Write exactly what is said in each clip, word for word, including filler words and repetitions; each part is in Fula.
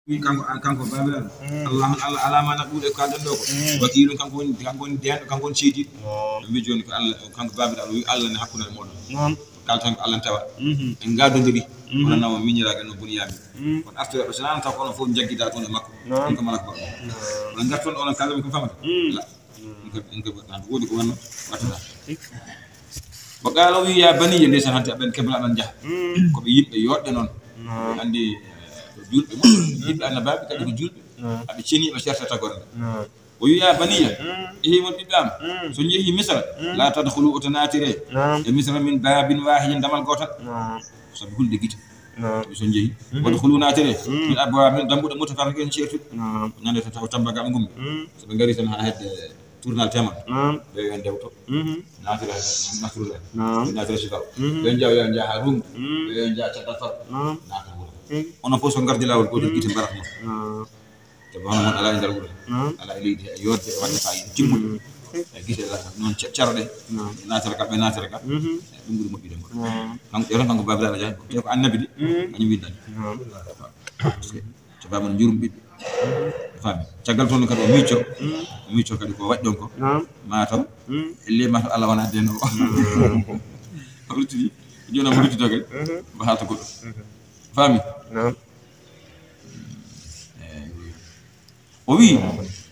Wi kanko, kanko Baabiraaɗo, mm, Allah on, Allah alaa ma naɓude ko kalɗen ɗo ko. Mm. Wakiilun, kanko woni, kanko woni deenɗo, kanko woni seediiɗo. Naam. Ɓe mbi jooni ko Allah, kanko Baabiraaɗo wi Allah ne hakkunde mooɗon. Naam. Ko kalten ko Allah ne tawa. Mhm. En ngaadondiri. Mhm. Wona nawa miñiraagal no boni yaamin. Mm. Kono artoyaaɓe so naano taw ko onon fof njaggida toon e makko. Naam. Ɗum ko malak baɗɗo. Naam. Wona ngarton onon kalɗen ko famata. Mm. La. En ko, en ko, en ko woodi ko wonno waɗata. Wa qaala, o wi, "Ya baniya," ndeysaan, hannde aɓen kebla aɓen njaha. Mm. Ko ɓe yimɓe yooɗɓe noon. Naam. Ɓe anndi, eh, ko juulɓe mon, yimɓe annabaaɓe kadi ko juulɓe. Naam. Aɓe ceniiɓe serta tagorde. Naam. O wi, "Ya baniya," mm, ehi mon ɓiɓɓe am, mm, so njehii Misra, mm, la tadkhulu, oto naatire, naam, e Misra min baabin waahidin, damal gootal. Naam. Sabu hulde gite. Naam. So njehi. Mhm. Wadkhulu, naatire. Mm. Min abwaabin, dambuɗe mutafarriqatin, ceertuɗe. Naam. Ñande tan taw Tamba ga ɓe ngummi. Mm. So ɓe ngari tan haa hedde tournal tema. Naam. Ɓe yo ndewto. Mhm. Naatira Nasrullah. Naam. Ɓe naatira Sikaw. Mhm. Ɓe njaw yo njaha haa Ruum. Mm. Ɓe yo njaha caggal far. Naam. Naata wuro. Mm. Onon fof so ngardi laawol gootel, mm, gite mbarat mon. Naam. Te hono mon alaa e nder wuro. Naam. Alaa e leydi, e yodde, e waɗde faayiida timmude. Mm. E gite la-, noon ce-, ceroɗe. Naam. Naatira ka, ɓe naatira ka. Mhm. E ɗum ɓuri moƴƴude ngol. Naam. Kanko, ƴeewten kanko Baabiraaɗo Jaañ, te ko annabi de, mm, kañum windani. Naam. Parce que to Baaba no njurum ɓiɓɓe. Mhm. Faami. Caggal toon kadi o micco. Mm. O micco kadi ko waɗi ɗon ko. Naam. Maa taw. Mm. Elle maa taw Allah wona deno. Mm. O ruttiti. Jooni o ruttito kadi. Mhm. Ko haalta goɗɗo. Mhm. Faami? Naam. Eh, o wi,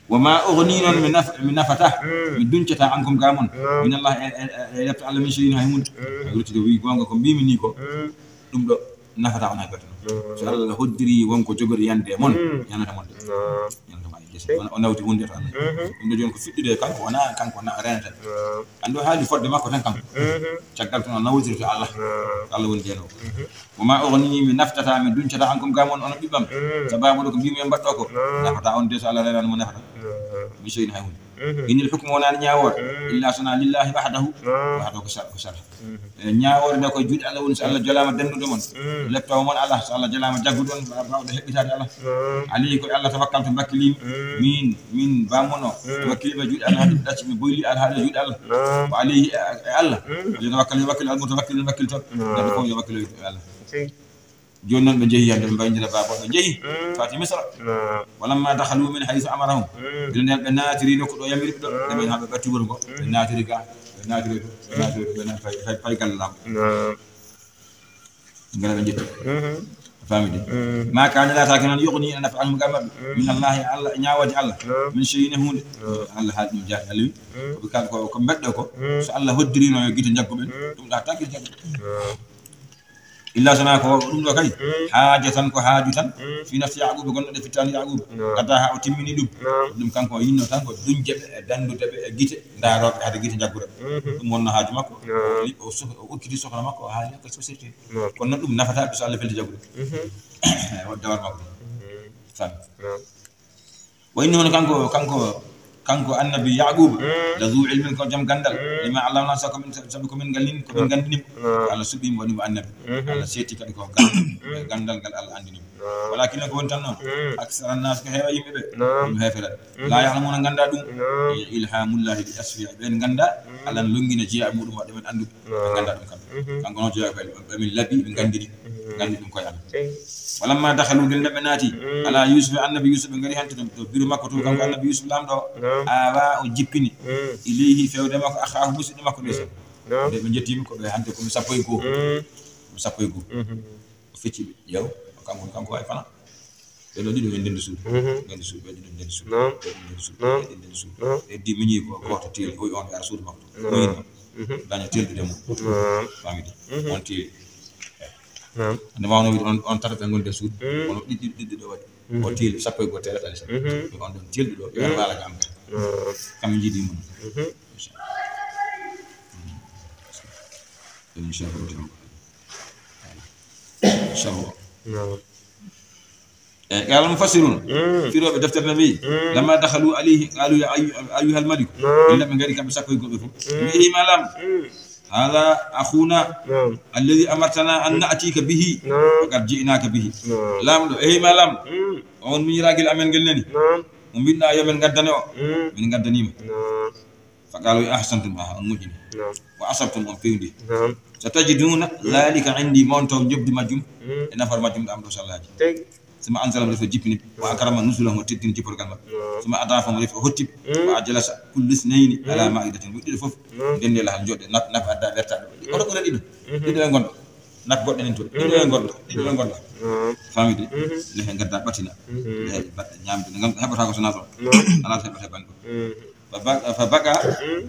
"Wa ma ughni," noon mi naf-, mi nafata, mm, mi duncata, "ankum," ga mon, naam, "min Allah," e, e, e, e lepte Allah, "min shay'in," hay huunde. Mm. Ruttude o wi, "Goonga ko mbimi ni ko, mm, ɗum ɗo nafata on hay goɗɗo." Mm. So Allah hoddiri won ko jogori yande e mon, mm, yanata mon de. Naam. Yanata ma e gese. Wona o nawti huunde to Allah. Mhm. Ɗum ɗo jooni ko fiɗɗude e kanko, wona kanko na renata. Naam. Anndi o haali fodde makko tan kanko. Mhm. Caggal tun o nawtiri to Allah. Naam. Ko Allah woni deenoowo. Mhm. "Wa ma ughni," mi naftata, mi duncata, "ankum," ga mon, onon ɓiɓɓam. Mm. Sababu ɗo ko mbimi en mbaɗɗo ko. Mm. Nafata on de so Allah reenaani mo nafata. Mm. "Min shay'in," hay huunde. Mhm. "Inil hukmu," wonaani ñaawoore. Mm. "Illa," so wonaa, "lillahi wahdahu." Mm. Wahdahu ko sar-, ko sar-. Mhm. E ñaawoore nde ko juuɗe Allah woni, so Allah jolaama danndude mon. Mm. Leptoowo mon Allah, so Allah jolaama jaggude on, ba-, baawɗo heɓɓitaade Allah. Mm. "Alayhi," ko e Allah, "tawakkaltu," mbakkiliimi. Mm. Min, min bammono. Mm. Tawakkiiliimi e juuɗe Allah, hade ɗacci mi boyli alhaali e juuɗe Allah. Mm. "Wa alayhi," e, e Allah. Mm. "Yatawakkalu," yo wakkilo, "al-mutawakkilun," wakkiltooɓe. Mm. Neɗɗo fof yo wakkilo e Allah. Tigi. Jooni noon ɓe njehi hannde, ɓe mbaynira baaba, ɓe njehi. Mm. Faati Misra. Naam. "Walamma dakhalu min haythu amarahum." Mm. Gila nden ɓe naatiri nokku ɗo yamiri ɓe ɗo. Mm. Nde ɓen haa ɓe ɓatti wuro ngo. Mm. Ɓe naatiri ga, ɓe naatiri to, ɓe naatiri to, ɓe naatiri pay, pay, pay galle laamɗo. Naam. Ngara ɓe njetti. Mhm. A faami de? Mm. "Ma kana," laataaki noon, "yughni," ina nafa, "anhum," ga maɓɓe. Mm. "Min Allahi," Allah, ñaawooje Allah. Naam. "Min shay'in," huunde. Naam. Allah haali ɗum jaati, Allah wi. Mm. Ko ɓe kal-, ko, ko mbaɗɗo ko, mm, so Allah hoddirino yo gite njaggu ɓen, mm, ɗum ɗaataaki gite njaggu ɓen. Naam. Illa so wonaa ko ɗum ɗo kay. Mm. Haajatan, ko haaju tan. Mm. Fi nafsi Yaquba, gonɗo e fittaandu Yaquba. Naam. Qadaha, o timmini ɗum. Naam. Ɗum kanko o yinno tan ko duñde ɓe e danndude ɓe e gite, ndaarooɓe hade gite njaggude ɓe. Mhm. Ɗum wonno haaju makko. Naam. O, o soh-, o okkiti sohla makko, o haali ko société. Naam. Kono noon ɗum nafata ɓe so Allah felti jaggude. Mhm. Eyi, o dawal makko ɗum. Mhm. Tan. Naam. Wa innahu, kanko, kanko, kanko annabi Yaquba, mm, la zu ilmin, ko jom ganndal. Mm. Lima allamna, sabu ko min, sabu ko min ngallini, ko min, mm, nganndini mo. Mm. Ko Allah suɓii mo, waɗi mo annabi. Mhm. Allah seeti kadi ko ganndal, mm, ganndal ngal Allah anndini mo. Mm. Walakin ko woni tan noon, mm, aksara nnaasi, ko heewa yimɓe ɓe, mm, ɗum heeferat. Mhm. La ya'lamuna, ngannda ɗum. Mm. Ilhamullahi bil asfiya, ɓen ngannda, mm, Allah no lonngina jeyaa muɗum waɗde ɓen annduɓe. Ɓe ngannda ɗum kamɓe. Mhm. Kanko noon jeyaa ko ɓe, ɓe min laabi, ɓe nganndini. Mhm. Nganndi ɗum koye Allah. Eyi. Walamma dakhalu, gila nde ɓe naati, mm, ala Yusufa, annabi Yusuf, ɓe ngari hannde to, to biro makko to, kanko, mm, annabi Yusuf laamɗo o. Naam. Awa o jippini. Mm. Ilayhi, fewde makko, akhaahu, musidɗo makko nde. Mm. Naam. Nde ɓe njettiima ko ɓe hannde ko ɓe sappo e goo. Mm. Ɓe sappo e goo. Mhm. O fecci ɓe. Yaw, kanko, kanko wawi fana. Ɓe ɗo ɗiɗo ɓe ndenndi suudu. Mhm. Ndenndi suudu, ɓe ɗiɗo ndenndi suudu. Naam. Ɓe ɗiɗo ndenndi suudu. Naam. Ɓe ɗiɗo ndenndi suudu. Naam. Ɓe ɗiɗo ndenndi suudu. Naam. Ɓe ɗiɗo ndenndi suudu. Naam. Mhm. Daña teldude mum. Naam. Famidi. Mhm. On teeli. Naam. Nde wawno wiide on, on tata ɓe ngondi e suudu. Mhm. Kono ɗiɗi, ɗiɗi ɗo waɗi. Mhm. O teeli sappo e go'o teele ɗaɗi sappo. Mhm. Ko on ɗon teelɗuɗo, yo, mhm, waala ga am kadi. Naam. Kam mi jiidi mum. Mhm. Inchallah. Inchallah. Naam. E, qala al-mufassirun, mm, firooɓe deftere no mbiyi, mm, lamma dakhalu alayhi, qalu ya ayyu-, ayyuhal maliku. Naam. Yimɓe ngari kamɓe sappo e go'o ɓe fof. Mm. Ɓe mbiyi, "Ehi ma laamɗo. Naam. Hadha akhuna, naam, alladhi amartana an, mm, na'tika bihi. Naam. Wa qad ji'naka bihi." Naam. Laamɗo, ehi ma laamɗo. Mm. On miñiraagel amen ngel nani. Naam. Mo mbiɗɗa yo men ngaddane o. Mm. Min ngaddaniima. Naam. Fa qaalu, ahsantum, aha, on moƴƴini. Naam. Wa asabtum, on pewndi. Naam. Satajiduna, mm, dhalika indi, mon taw njoɓdi majjum, mm, e nafoore majjum ɗo am ɗo sallaaji. Tigi. Summa anzalahum, refi o jippini ɓe. Wa akrama nuzulahum, o teddini jipporgal maɓɓe. Summa adafahum, refi o hotti ɓe. Wa ajlasa kullu isnayni ala ma'idatin. Woɓɓe ɗiɗo fof ndenndi e lahal, njooɗde, naf-, nafa adda wertaɓe. Oto ɓura ɗiɗo. Ɗiɗo e ngonɗo. Naf goɗɗo nen toon. Ɗiɗo e ngonɗo. Ɗiɗo e ngonɗo. Famidi. Nefe ngadda ɓatina. Nefe baɗɗa ñaamde. Ngam heɓata ko so nato. Ala heɓata bannge. Fa ba-, fa baka,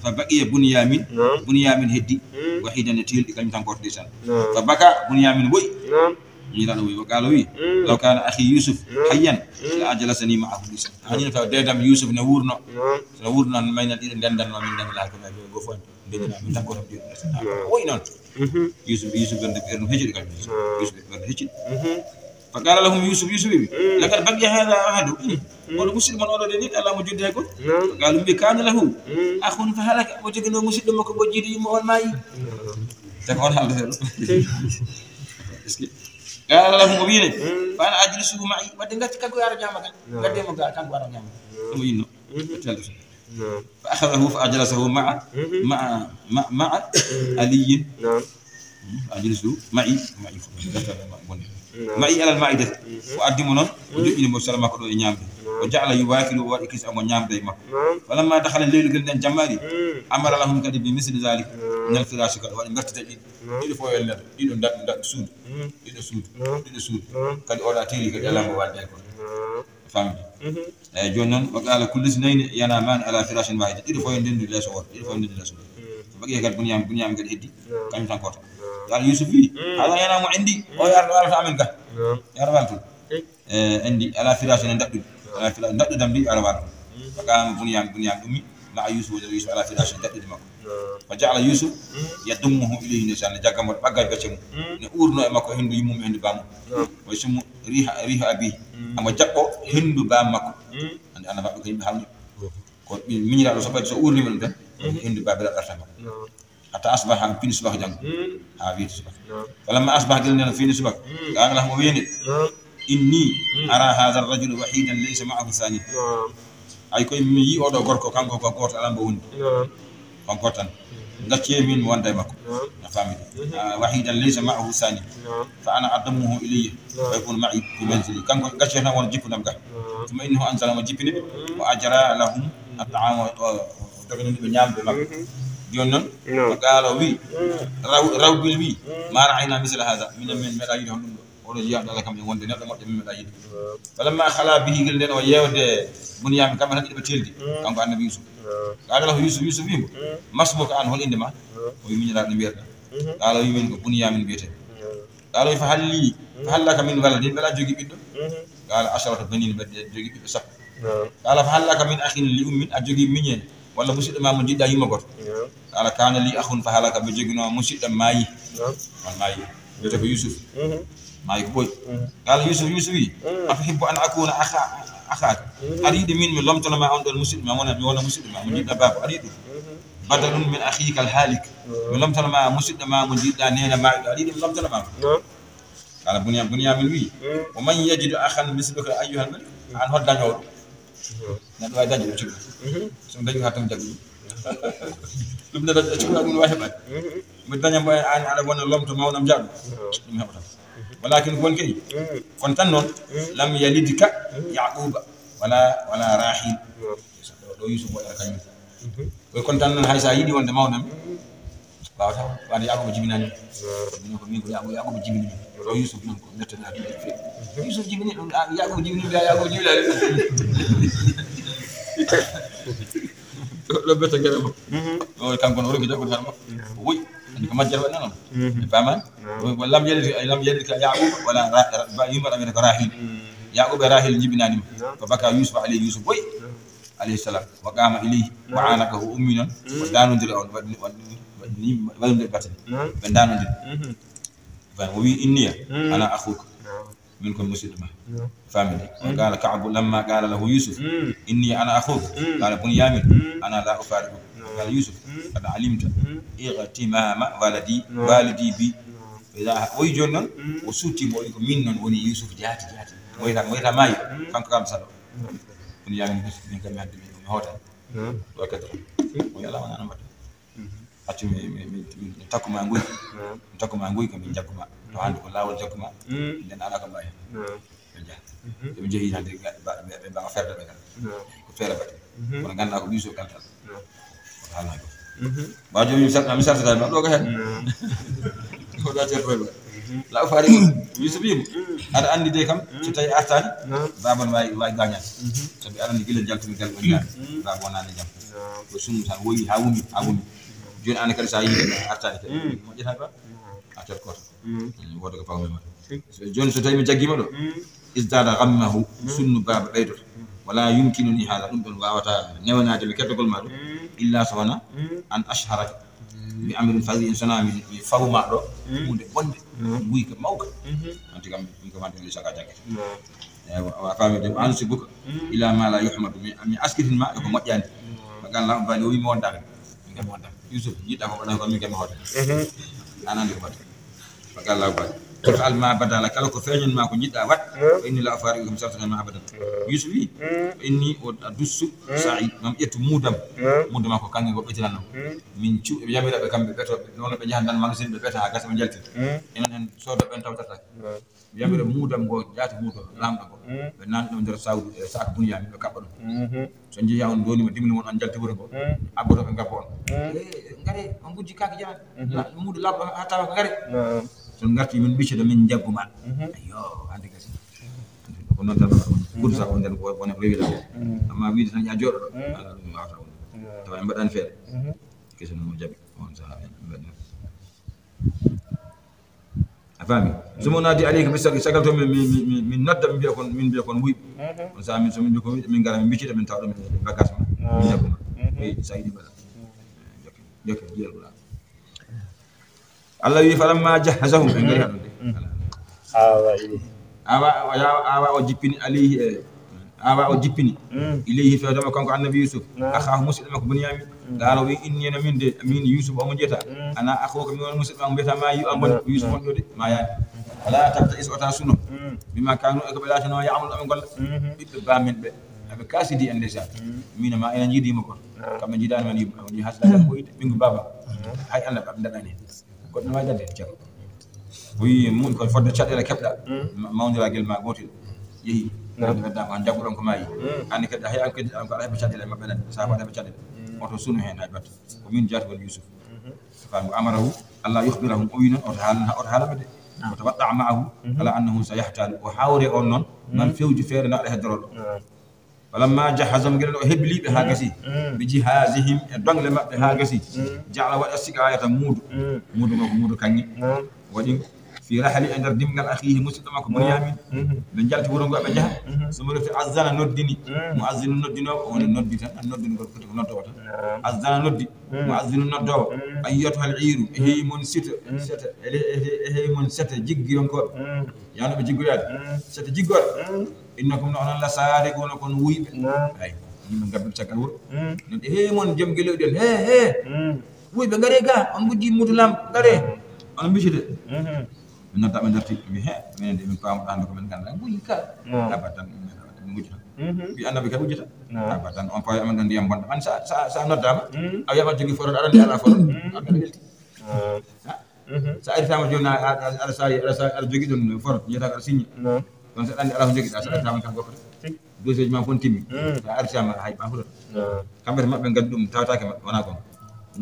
fa baqiya Bunyamin. Bunyamin heddi. Wahidan e teelɗi kañum tan gooto ndeysaan. Fa baka Bunyamin woyi. Miñiraaɗo woyi, wa qaala wi, law kaana akhi Yusuf hayyan la ajlasani ma'ahu. Anino taw deedam Yusuf ne wuurno. So wuurno, maynan ɗiɗo ndendanno, min ndendanaa ko nayi go fof. Ndendanaa min tan ko tan ɗiɗo. Woyi noon. Yusuf, Yusuf ɓernde, ɓernde hecciɗi kam. Yusuf ɓernde hecciɗi. Fa qaala lahum Yusuf, Yusuf wi, laqad baqiya hadha ahadu. Oɗo musidɗo mon oɗo de ni, alaa mo joddi hay gooto. Fa qaalu, mbi, kaana lahu akhun fa halaka. Mo joginoo musidɗo makko, mo jiidi yumma on maayi. Te ko on haalde heen. Est-ce que? Qaala lahum, o wiyi ne, fa ana ajlisuhu ma'i. Wadde ngati kanko yo ara ñaama kan. Ngadde mo ga, kanko ara ñaama kan. Ɗum o yinno. Telde. Fa akhadahu fa ajlasahu ma'a, ma'a, ma-, ma'a Aliyyin. Ajlisu ma'i, ma'i, ma'i alal ma'idati. O addi mo noon, o joƴƴini mo sera makko ɗo e ñaamde. O ja'ala yuwakilu, o waɗi kisa omo ñaamda e makko. Falamma dakhala leylu, gel nden jammaari, amara lahum kadi bi misli zalik. Nel firashi kadi waɗi ngartida ɗiɗo. Ɗiɗo fof yo neɗɗo, ɗiɗo ndaɗɗu, ndaɗɗu suudu. Ɗiɗo suudu, ɗiɗo suudu. Kadi oɗa teeli kadi alaa mo walde hay gooto. Famɗi. Eeyi, jooni noon, wa qaala kullu isnayni yanamani ala firashin wahid. Ɗiɗo fof yo ndendu leeso wooto, ɗiɗo fof yo ndendu leeso wooto. Ko baqiya kadi Bunyamin, Bunyamin kadi heddi, kañum tan gooto. Qaala Yusuf wi, hada yanamu indi, o yo ar-, arata amen ga. Yo ar waltu. Eh, indi, ala firashin, ndaɗɗudi. Ala fira-, ndaɗɗudam ndi, yo ar waltu. Wa qaama Bunyamin, Bunyamin ummi, ma'a Yusuf, woni Yusuf ala firashin, ndaɗɗudi makko. Fa ja'ala Yusuf yadummuhu ilayhi, ndeysaan, ne jagga mo, ɓagga becce mum. Ne uurno e makko henndu yummum e henndu bammum. Wa yashummu riha, riha abihi. Amo jaɓɓo henndu baam makko. Andi annabaaɓe ko yimɓe hawni. Ko ɓi-, miñiraaɗo so ɓadii so uurniima ɗum tan, henndu baabiraaɗo arta makko. Hatta asbaha, pini subaka janngo. Haa weeti subaka. Falamma asbaha, gila nden o fini subaka. Qaala lahum, o wiyi nde, inni ara hadha ar-rajula wahidan laysa ma'ahu thani. Ay koye mi yii oɗo gorko, kanko ko gooto, alaa mbo wondi. Kanko tan. Gaccee min mi wonda e makko. A faamii? Ah, wahidan laysa ma'ahu thani. Fa ana adammuhu ilayya. Fa yakunu ma'i fi manzili. Kanko gaccee tan wona jippundam ga. Thumma innahu anzala, mo jippini ɓe. Wa ajra lahum at-ta'ama, o, o doganani ɓe ñaamde makko. Jooni noon, o qaala o wi, raw, raw bil wi, ma ra'ayna misla hadha. Minen min meeɗa yiide hono ɗum ɗo. Oɗo jiyaaɗo Allah kam e wonde neɗɗo moƴƴo min meeɗa yiide. Falamma khala bihi, gila nden o yeewde Bunyamin, kamɓe tan ɗiɗo ɓe teeldi, kanko annabi Yusuf. Qaala lahu Yusuf, Yusuf wi mo, masmuka an, hol innde ma? O wi, miñiraaɗo, no mbiyetee? Qaala o wi, min ko Bunyamin mbiyetee. Qaala o wi, fa hal li, fa hal laka min waladin, mbeɗa jogii ɓiɗɗo? Qaala asharata banin, mbeɗa jogii ɓiɓɓe sappo. Qaala fa hal laka min akhin li ummin, a jogii miñe walla musidɗo ma mo njiɗɗa yumma gooto? Qaala kana li akhun fa halaka, mi joginoo musidɗo maayi. On maayi. Mbiyetee ko Yusuf. Maayi ko ɓooyi. Qaala Yusuf, Yusuf wi, atuhibbu an akuna akha, akhaka? Aɗa yiɗi min mi lomtano ma on ɗon musidɗo ma, wona, mi wona musidɗo ma, mo njiɗɗa baaba, aɗa yiɗi ɗum? Badalun min akhika al-halik. Mi lomtano ma musidɗo ma mo njiɗɗa, neene maayɗo, aɗa yiɗi mi lomtano ma? Qaala Bunya-, Bunyamin wi, wa man yajidu akhan mislaka ayyuhal malik? An hol dañoowo ɗum? Neɗɗo waawi dañde ɗum cuɓi. So dañi haa tan jaggu ɗum. Ɗum ne dañi cuɓi ɗum waawi heɓaade. Mi daña mo an aɗa wona lomto mawnam jaaɗo. Ɗum heɓata. Walakin won kay. Kono tan noon, lam yalidka Yaquba wala, wala Rahil. Ɗo, ɗo Yusuf waɗata kañum. Koy kono tan noon, hay so a yiɗi wonde mawnam, wawata wonde Yaquba jibinani. Min ko, min ko Yaquba, Yaquba jibini min. Ɗo Yusuf noon ko nettata ɗum feewi. Yusuf jibini ɗum, a, Yaquba jibini, mbiya Yaquba jibinani. Ɗo, ɗo betta gere makko. O, kanko no, o rokki jaggude tan makko. O woyi. Andi ko majjere waɗi noon. E paman. O, lam yalid, lam yalidka Yaquba wala Ra-, Ra-, ba, yumma ɗam ko Rahil. Yaquba e Rahil jibinani mo. Fa baka Yusuf alayhi, Yusuf woyi. Alayhi salam. Wa qama ilayhi. Wa anaqahu, o ummi noon. O danodiri on, waɗi, waɗi, waɗi, waɗi batte. Ɓe danodiri. Ba, o wi, inniya ana akhuka. Min ko musidɗo ma. Famini. Wa qala Ka'bu lamma qala lahu Yusuf, inni ana akhuka. Qala Bunyamin, ana la ufariquka. Qala Yusuf, qad alimta igtimama waladi, walidi bi. Ɓe da-, o wi jooni noon, o suuti mo, o wi ko min noon woni Yusuf jaati, jaati. Mo wiyata, mo wiyata maayi, kanko kam saɗo. Bunyamin, min kam mi haddi min, mi hoota. Ɗo kadi, o wi alaa wona no mbaɗa. Accu mi, mi, mi, mi takku ma nguy. Mi takku ma nguy ko min jaggu ma. To hannde ko laawol jaggu ma. Nden alaa ko mbaɗa heen. Ɓe njaha. Ɓe jehi hannde ɓe mbawa ferde ɓe ngal. Ko feere batte. Kono ngannduɗaa ko ɓiy so kaltal. Ko haalnaa ko. Ba jomi mi sarta mi sartata ma ɗo ko hen. Ko da ter ba. La fari Yusuf yim. Aɗa anndi de kam so tawi artani. Baban wawi wawi gañan. Sabi aɗa anndi gila jaltumi gal o ñaan. Baba wonani jam. Ko sunu tan woyi ha wumi ha wumi. Joni an kadi sa yi artani kadi. Moƴƴata ba. A ter ko. Woto ko pawmi ma. Joni so tawi mi jaggima ɗo. Izdada ghammahu. Sunnu baba ɓeydoto. Wala yumkinuni hada ɗum ɗon wawata newanade mi keddogol ma ɗo. Illa so wona an asharaka bi amrin fadhi'in sona mi mi fawma ɗo. Hunde bonde. Guyka mawka. Anti kam ɗum ko wante li saka jaggata. Eywa a faami de an sibuka. Ila ma la yuhmadu mi mi askitin ma e ko moƴƴani. Ko gan law bali o wi mi wonda. Yusuf jiɗɗa ko waɗa ko min kam hoto. Anandi ko waɗa. Ko Allah ba. Ko alma badala kala ko feñon ma ko jiɗɗa waɗ. Ko inni la afari ko sarta ma abadan. Yusuf wi ko inni o adussu sa'i mam ƴettu mudam. Mudam ko kangi ko ɓetiranno. Min cu yamira ɓe kamɓe ɓeto nono ɓe jahandan man sin ɓe ɓeta ha gasa ɓe jalti. Enen en sodo ɓen tawtata. Wiyamɓe ɗo muudam ngo jaati muudo lamɗo ngo. Ɓe nani ɗum nder sawdu e saaka buniyami ɓe kaɓɓa ɗum. So jeeya on donima dimli mon on jalti wuro ngo. Abboto ɓe ngabba on. Ngare on gujji kaki jaran. Muudo lamɗo ha tawa ko ngare. So garti min ɓiccida min jagguma. Yo ande gasi. Ko noon tan mbaɗa on gudu sa on nder wona rewi law. Amma wiide tan ya jooɗo ɗo ala ɗum wawata on. Tawa en mbaɗani feere. Kese noon o jaɓi on saha en mbaɗi. A faami? So mo naati aleyka mi sagi sagal to min min min nodda min mbiya kon min mbiya kon wuyɓe. On sa min so min mbiya kon wuyɓe min ngara min mbiccita min tawa ɗum bagage ma min jagguma. Wi sa yiɗi mbaɗa. Jokke jokke jiyal ɓura. Allah wi falamma jahazahum ɓe ngari haɗum de. Awa awa o jippini alayhi e awa o jippini ilayhi fewdema kanko annabi yusuf. Akhahu musidɗo makko bunyamin. Qala o wi inniyena min de min yusuf omo jeyata. Ana akhuka mi wona musidɗo makko mbiyata ma yi an boni yusuf on ɗo de ma yani. Wala tabta is ota suno bima kanu e ko ɓe latino yamalu aɓe golla. Ɓiɓɓe bamin ɓe aɓe kasidi en déjà. Mina ma enen jiidima kon. Kamɓe jiidani men yimɓe on jii hasɗa ko yiɗde ɓingu baba. Hay anda ɓe daɗani. Goɗɗo wawi dañde heen ceerno. O yii mum koye fodde caɗeele keɓɗa. Mawndiragel ma gootel yehi. Kadi wedda ko jagguɗon ko maayi. Anni kadi hay an kadi an ko ala heɓa caɗeele maɓɓe nan sa waɗa heɓa caɗeele. Oto sunu heen hay batte. Ko min jaatugol yusuf. Faami amarahu allah yuhbirahum o wi noon oto haalna oto haalaɓe de. Oto waɗɗa maahu ala annahu sa yahtalu o hawre on noon. Man fewji feere naɗa heddoroɗo. Falamma jahazahum gila no o hebliɓe ha gasi. Bi jihazihim e dongle maɓɓe ha gasi. Jaala waɗa siqayata muudu. Muudu ngo ko muudu kanŋe. Waɗi fi rahli e nder dimgal akhihi musidɗo makko bunyamin. Ɓe jalti wuro ngo ɓe jaha. Summa reti azzana noddini. Muazzinu noddinowo woni noddi tan an noddini ko foti ko noddowo tan. Azzana noddi. Muazzinu noddowo. Ayyatuhal iru e heyi mon sita. Seta e heyi mon seta jiggironkoɓe. Yano ɓe jiggoyaade. Sete jiggoɗe. Innakum no onon la sariquna kon wuyɓe. Ay yimɓe ngadduɓe caggal wuro. Non e he mon joom geleɗi en he he. Wuyɓe ngare ga on gujji mudu lam ngare. On mbicide. Min nodda ɓe darti mi he minen de min pamuɗo hande ko min ganda guyi ka. Abadan min gujjata. Wi annabi ka wujjata. Abadan on pawi amen ɗon ndiyam bonɗo an sa sa sa noddama. A wiyama jogi forot aɗa ndi ala forot. Aɗa welti. Sa aritama joni aɗa sari aɗa sari aɗa jogi ɗum forot jeyata aɗa signé. Kono sa ɗandi ala ko jogiɗa sa aritama ka goppata. Doseji ma fon timmi. Sa aritama hay ma fotata. Kamɓe to maɓɓe gaddi ɗum tawatake maɓɓe wona kon.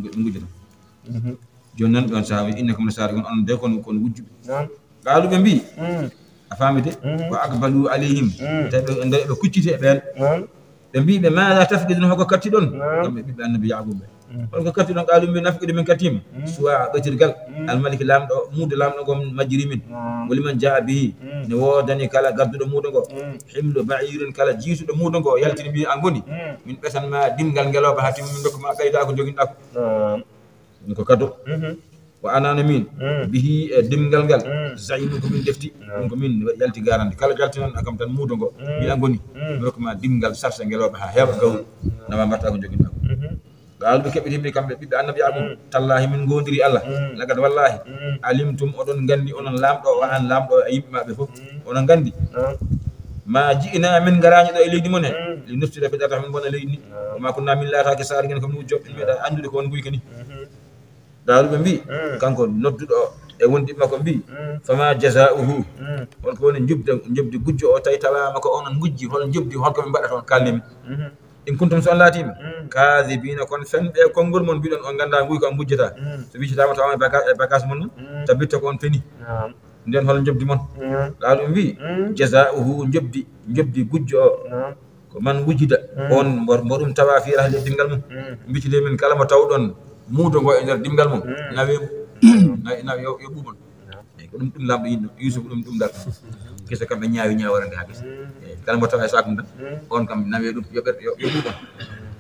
Ɗum gujjata. Joni nan ɗon sawi innakum la sari on on de kon kon wujjuɓe. Qalu ɓe mbi. A famide. Wa aqbalu alayhim. Tawi ɓe nder ɓe kucciti e ɓen. Ɓe mbi ɓe mada tafqidun hoko kattiɗon. Kamɓe ɓiɓɓe annabi yaqub ɓe. Holko kattiɗon qalu mbi nafqidu min kattima. Suwa ɓetirgal. Almaliki lamɗo muudo lamɗo ngon majjiri min. Woli man jaa bihi. Ne woodani kala gadduɗo muudo ngo. Himlu ba'irin kala jiisuɗo muudo ngo yaltini mbi an goni. Min ɓesan ma dimgal ngeloba ha timmi min dokku ma ɓeyda ko joginɗa ko. Ɗum ko kado. Wa anana min. Bihi e dimgal ngal. Zayimun ko min defti. Ɗum ko min yalti garandi kala jaltinan akam tan muudo ngo. Mbi an goni. Mi rokku ma dimgal sarsa ngeloba ha heewa gawri. Nawa mbatta ko joginɗa ko. Ɓaawo ɓe keɓɓitimɓe kamɓe ɓiɓɓe annabi yaqub. Tallahi min gondiri allah. Lagad wallahi. Alimtum oɗon gandi onon lamɗo o an lamɗo e yimɓe maɓɓe fof. Onon gandi. Ma ji'ina min garani ɗo e leydi mon he. Li nufsida fi darta min bona leydi ni. Ma kunna min lataki sari gen ko min wujjoɓe meɗa andude ko on guyka ni. Dawru ɓe mbi kanko nodduɗo E wondiɓɓe makko mbi, "Fama jaza'uhu." Hol ko woni njobdi, njobdi gujjo o, tawi tawaama ko onon ngujji, hol njobdi, hol ko ɓe mbaɗata on, kaalni min. In kuntum, so on laatiima, kaadibina, kon fenɓe e konngol mon mbiɗon, on nganndaa nguy ko on ngujjata. So wiccitaama tawaama e baga-, e bagage mon, tabitta ko on feni. Nden hol njobdi mon? Laaɗum wi, jaza'uhu, njobdi, njobdi gujjo o. Ko man wujida, on mbo, mbo ɗum tawa fi rahli e dimngal mum. Mbicide min kala mo tawɗon muudo ngo e nder dimngal mum, nawe mo. Na, na, yo, yo ɓuuɓon. Eyi, ko ɗum, ɗum Laamɗo yiɗno, Yuusuf ɗum, ɗum dar. Gese kam ɓe ñaawi ñaawore nde haa gese. Eyi, kala mo tawa e sakum tan, on kam nawe ɗum, yo ɓer-, yo, yo ɓuuɓon.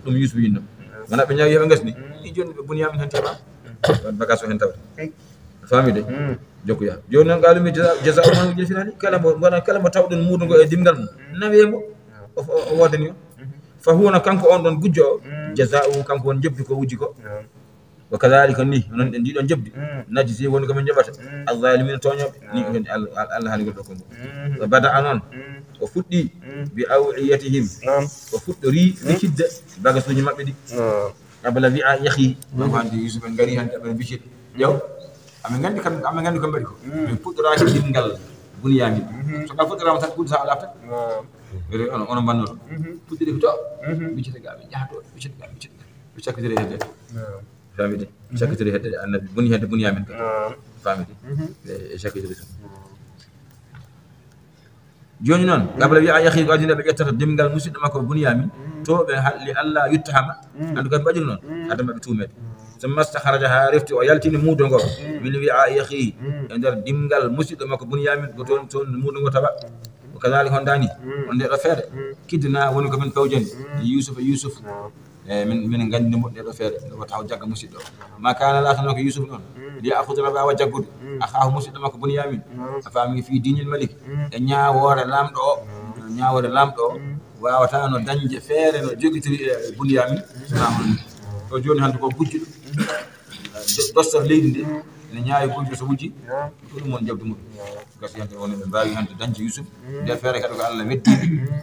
Ɗum Yuusuf yiɗno. Wona ɓe ñaawi yo ɓe ngasni. Ɗi jooni ɓe Buniyaamin hen teɓa. Ɗon bagage o hen tawata. Famide? Jokku ya. Jooni noon, qaalu mi jaza-, jaza'u man wujida fi rahli. Kala mo, wona kala mo tawɗon muudo ngo e dimngal mum, nawe mo. O, o, o woodani on. Fa huwa, no kanko on ɗon gujjo o, jaza'uhu, kanko won njobdi ko wujji ko. Wa kadhalika, ni, noon e ndiɗon njobdi, najzi, woni ko min njoɓata, az-zalimina, tooñooɓe. Ni, ko Allah, Allah haali ngol ɗo konngol. Wa bada'a, noon o fuɗɗi, bi aw'iyatihim, o fuɗɗori liquide bagasuuji maɓɓe ɗi. Qabla wi'a'i akhihi. Ɗum hannde Yuusuf en ngari hannde, aɓe mbicit. Ƴeew, amin nganndi kam, amin nganndi ko mbaɗi ko. Min puɗɗoraaki ɗimngal Buniyaamin. So ngal fuɗɗoraama tan, ɓuri sa o laaɓta. Ɓe ono, ono mbannoto. Puɗɗiri ko to. Mbiccete ga, min njaha to, mbiccete ga, mbiccete ga. Ɓe cakkitiri hedde. Famide? Cakkitiri hedde annabi, boni hedde Buniyaamin ka. Famide? Ɓe, ɓe cakkitiri toon. Jooni noon, qabla wi'a'i akhihi, ko adii nde ɓe ƴettata dimngal musidɗo makko Buniyaamin, to ɓe ha-, li alla yuttahama, anndu ko ɓe mbaɗiri noon, hade maɓɓe tuumeede. Summa istakhrajaha, refti o yaltini muudo ngo, min wi'a'i akhihi, e nder dimngal musidɗo makko Buniyaamin, ko toon, toon muudo ngo tawa. Wa kadhalika, hondaani, on nde ɗo feere, kidna, woni ko min pewjani, Yuusuf e Yuusuf. Eyi, min, min nganndi mo ɗee ɗoo feere, nde wata o jagga musidɗo o. Ma kana, laatano ko Yuusuf noon, li ya'khudha, ɓaawa jaggude, akhaahu, musidɗo makko Buniyaamin. A faami, fii diinil malik, e ñaawoore laamɗo o. Ñaawoore laamɗo o waawata no dañde feere no jogitori e Buniyaamin, so naa hono ni. O jooni hannde ko gujjuɗo. Do-, dosta leydi ndi, ene ñaawi gujjo so wujji, ko ɗum woni jabdu muɗum. Gasi hannde woni ɓe mbaawi hannde dañde Yuusuf. Nde feere kadi ko Allah weddi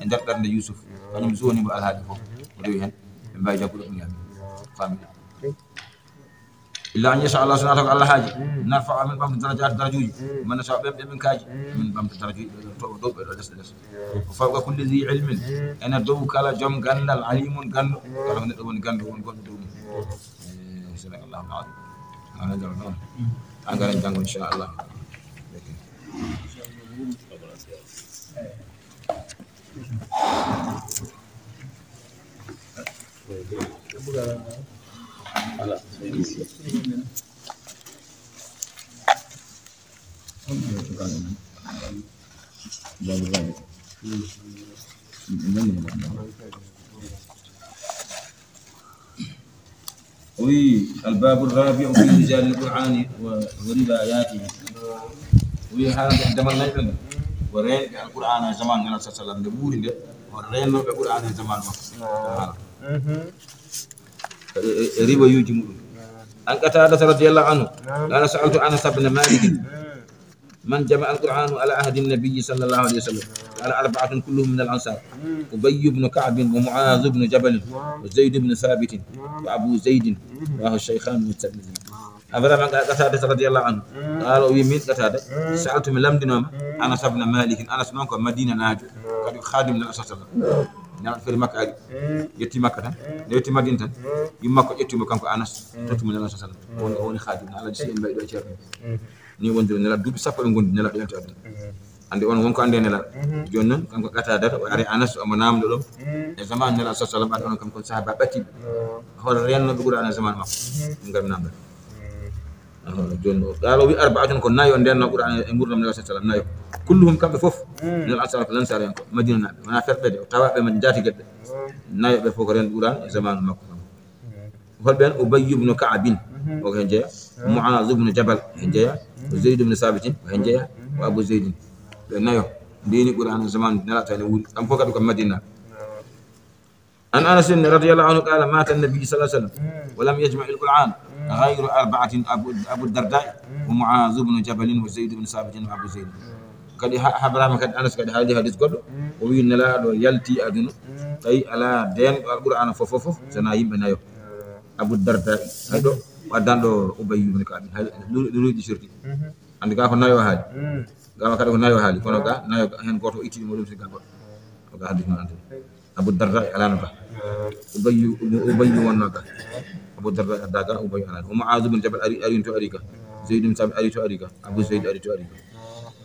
e nder ɓernde Yuusuf. Kañum suwani mo alhaali fof. O rewi heen. Ɓe mbaawi jaggude ɗum yaami. Faami. Illa an yasha Allah, so wonaa ko Allah haaji. Narfa, min ɓamta darajaat, darajuuji. Man nasha, ɓen ɓe min kaaji. Min ɓamta darajuuji, ɓe ɗo to dow, ɓe ɗo les, les. Wa fawqa kulli dhi ilmin, ene dow kala joom ganndal, alimun, ganndo. Kala ko neɗɗo woni ganndo, woni gonɗo dow mum. Eh, sadaqallahu al-azim. Ana jam non. An garan janngo, inchallah. Voilà. O wi, "Al-babu rabi'u fi rijali al-Qur'ani wa, wa riwayatihi." O wi, haalde damal nayi ɓen, ko reenɓe Al-Qur'aana e zaman Nelaaɗo sallallahu alaihi wasallam, nde ɓuri nde, o reennooɓe Qur'aana e zaman makko. E, e, e riwayuuji muɗum. An Qataadata radiyallahu anhu, qala, sa'altu Anas ibn Malik, man jama'a al-Qur'ana ala ahdi an-nabi sallallahu alaihi wasallam? Qala, arba'atun kulluhum min al-ansar. Ubay ibn Ka'b wa Mu'adh ibn Jabal wa Zayd ibn Thabit wa Abu Zayd, rawahu ash-Shaykhan wa at-Tirmidhi. Abraham Qatada radiyallahu anhu. Qala, o wi min Qatada, sa'altu, mi lamndinooma, Anas ibn Malik. Anas noon ko Madinanaajo, kadi ko khaadim Nelaaɗo sallallahu alaihi wasallam. Nelaaɗo feeri Makka ari, yetti Makka tan. Nde yetti Madina tan, yumma makko ƴetti mo kanko Anas, totti mo Nelaaɗo sallallahu alaihi wasallam. O woni, o woni khaadim, Alhaji si en mbaɗi ɗo e Ceerno. Ni wonde Nelaaɗo duuɓi sappo ɓe ngondi, Nelaaɗo yalti aduna. Andi on wonko andi e Nelaaɗo. Jooni noon kanko Qataada o ari Anas omo naamndo ɗum. E zaman Nelaaɗo sallallahu alaihi wasallam, andi on kam kon sahaaba ɓattiɓe. Hol reennooɓe Qur'aana e zaman makko? Ɗum kam naamndo. Jooni o, qala, o wi, arba'atun, ko nayo ndenno Qur'aana e nguurndam Nelaaɗo sallallahu alaihi wasallam, nayo. Kulluhum, kamɓe fof, min al-ansar, ko lansaare en ko Madina naaɓe. Wona ferɓe de, o tawa ɓe ma jaati gedde. Nayo ɓe fof ko reenɓe Qur'aana e zaman makko. Holɓe en? Ubay ibn Ka'bin, o ko heen jeyaa. Mu'az ibn Jabal, heen jeyaa. Zayd ibn Sabitin, ko heen jeyaa. Wa Abu Zaydin. Ɓe nayo ndeeni Qur'aana zaman Nelaaɗo ene wuuri. Kamɓe fof kadi ko Madina. An Anas radiyallahu anhu qala, mata an-nabi sallallahu alaihi wasallam wa lam yajma' al-Qur'an ghayru arba'atin, Abu, Abu Darda wa Mu'az ibn Jabal wa Zayd ibn Sabit wa Abu Zayd. Kadi ha-, habrama kadi Anas kadi haali hadis goɗɗo, o wi Nelaaɗo yalti aduna, tawi ala deenɗo Al-Qur'aana fof, fof, fof, so wonaa yimɓe nayo. Abu Darda, hay ɗo, o addanɗo Ubay ibn Ka'b, hay ɗo, ɗo, ɗo, ɗo, Andi ga ko nayo haali. Mm. Ga wa kadi ko nayo haali. Kono ga nayo ga, hen goto o itti ɗum, o ɗum si ga goɗɗo. O ga hadis noon andi. Abu Darda e alano ga. Mm. Ubayyu, Ubayyu wonno ga. Abu Darda adda ga, Ubayyu alano. O Mu'adh bin Jabal ari, ari to ari ga. Zayd bin Sabit ari to ari ga. Abu Zayd ari to ari ga.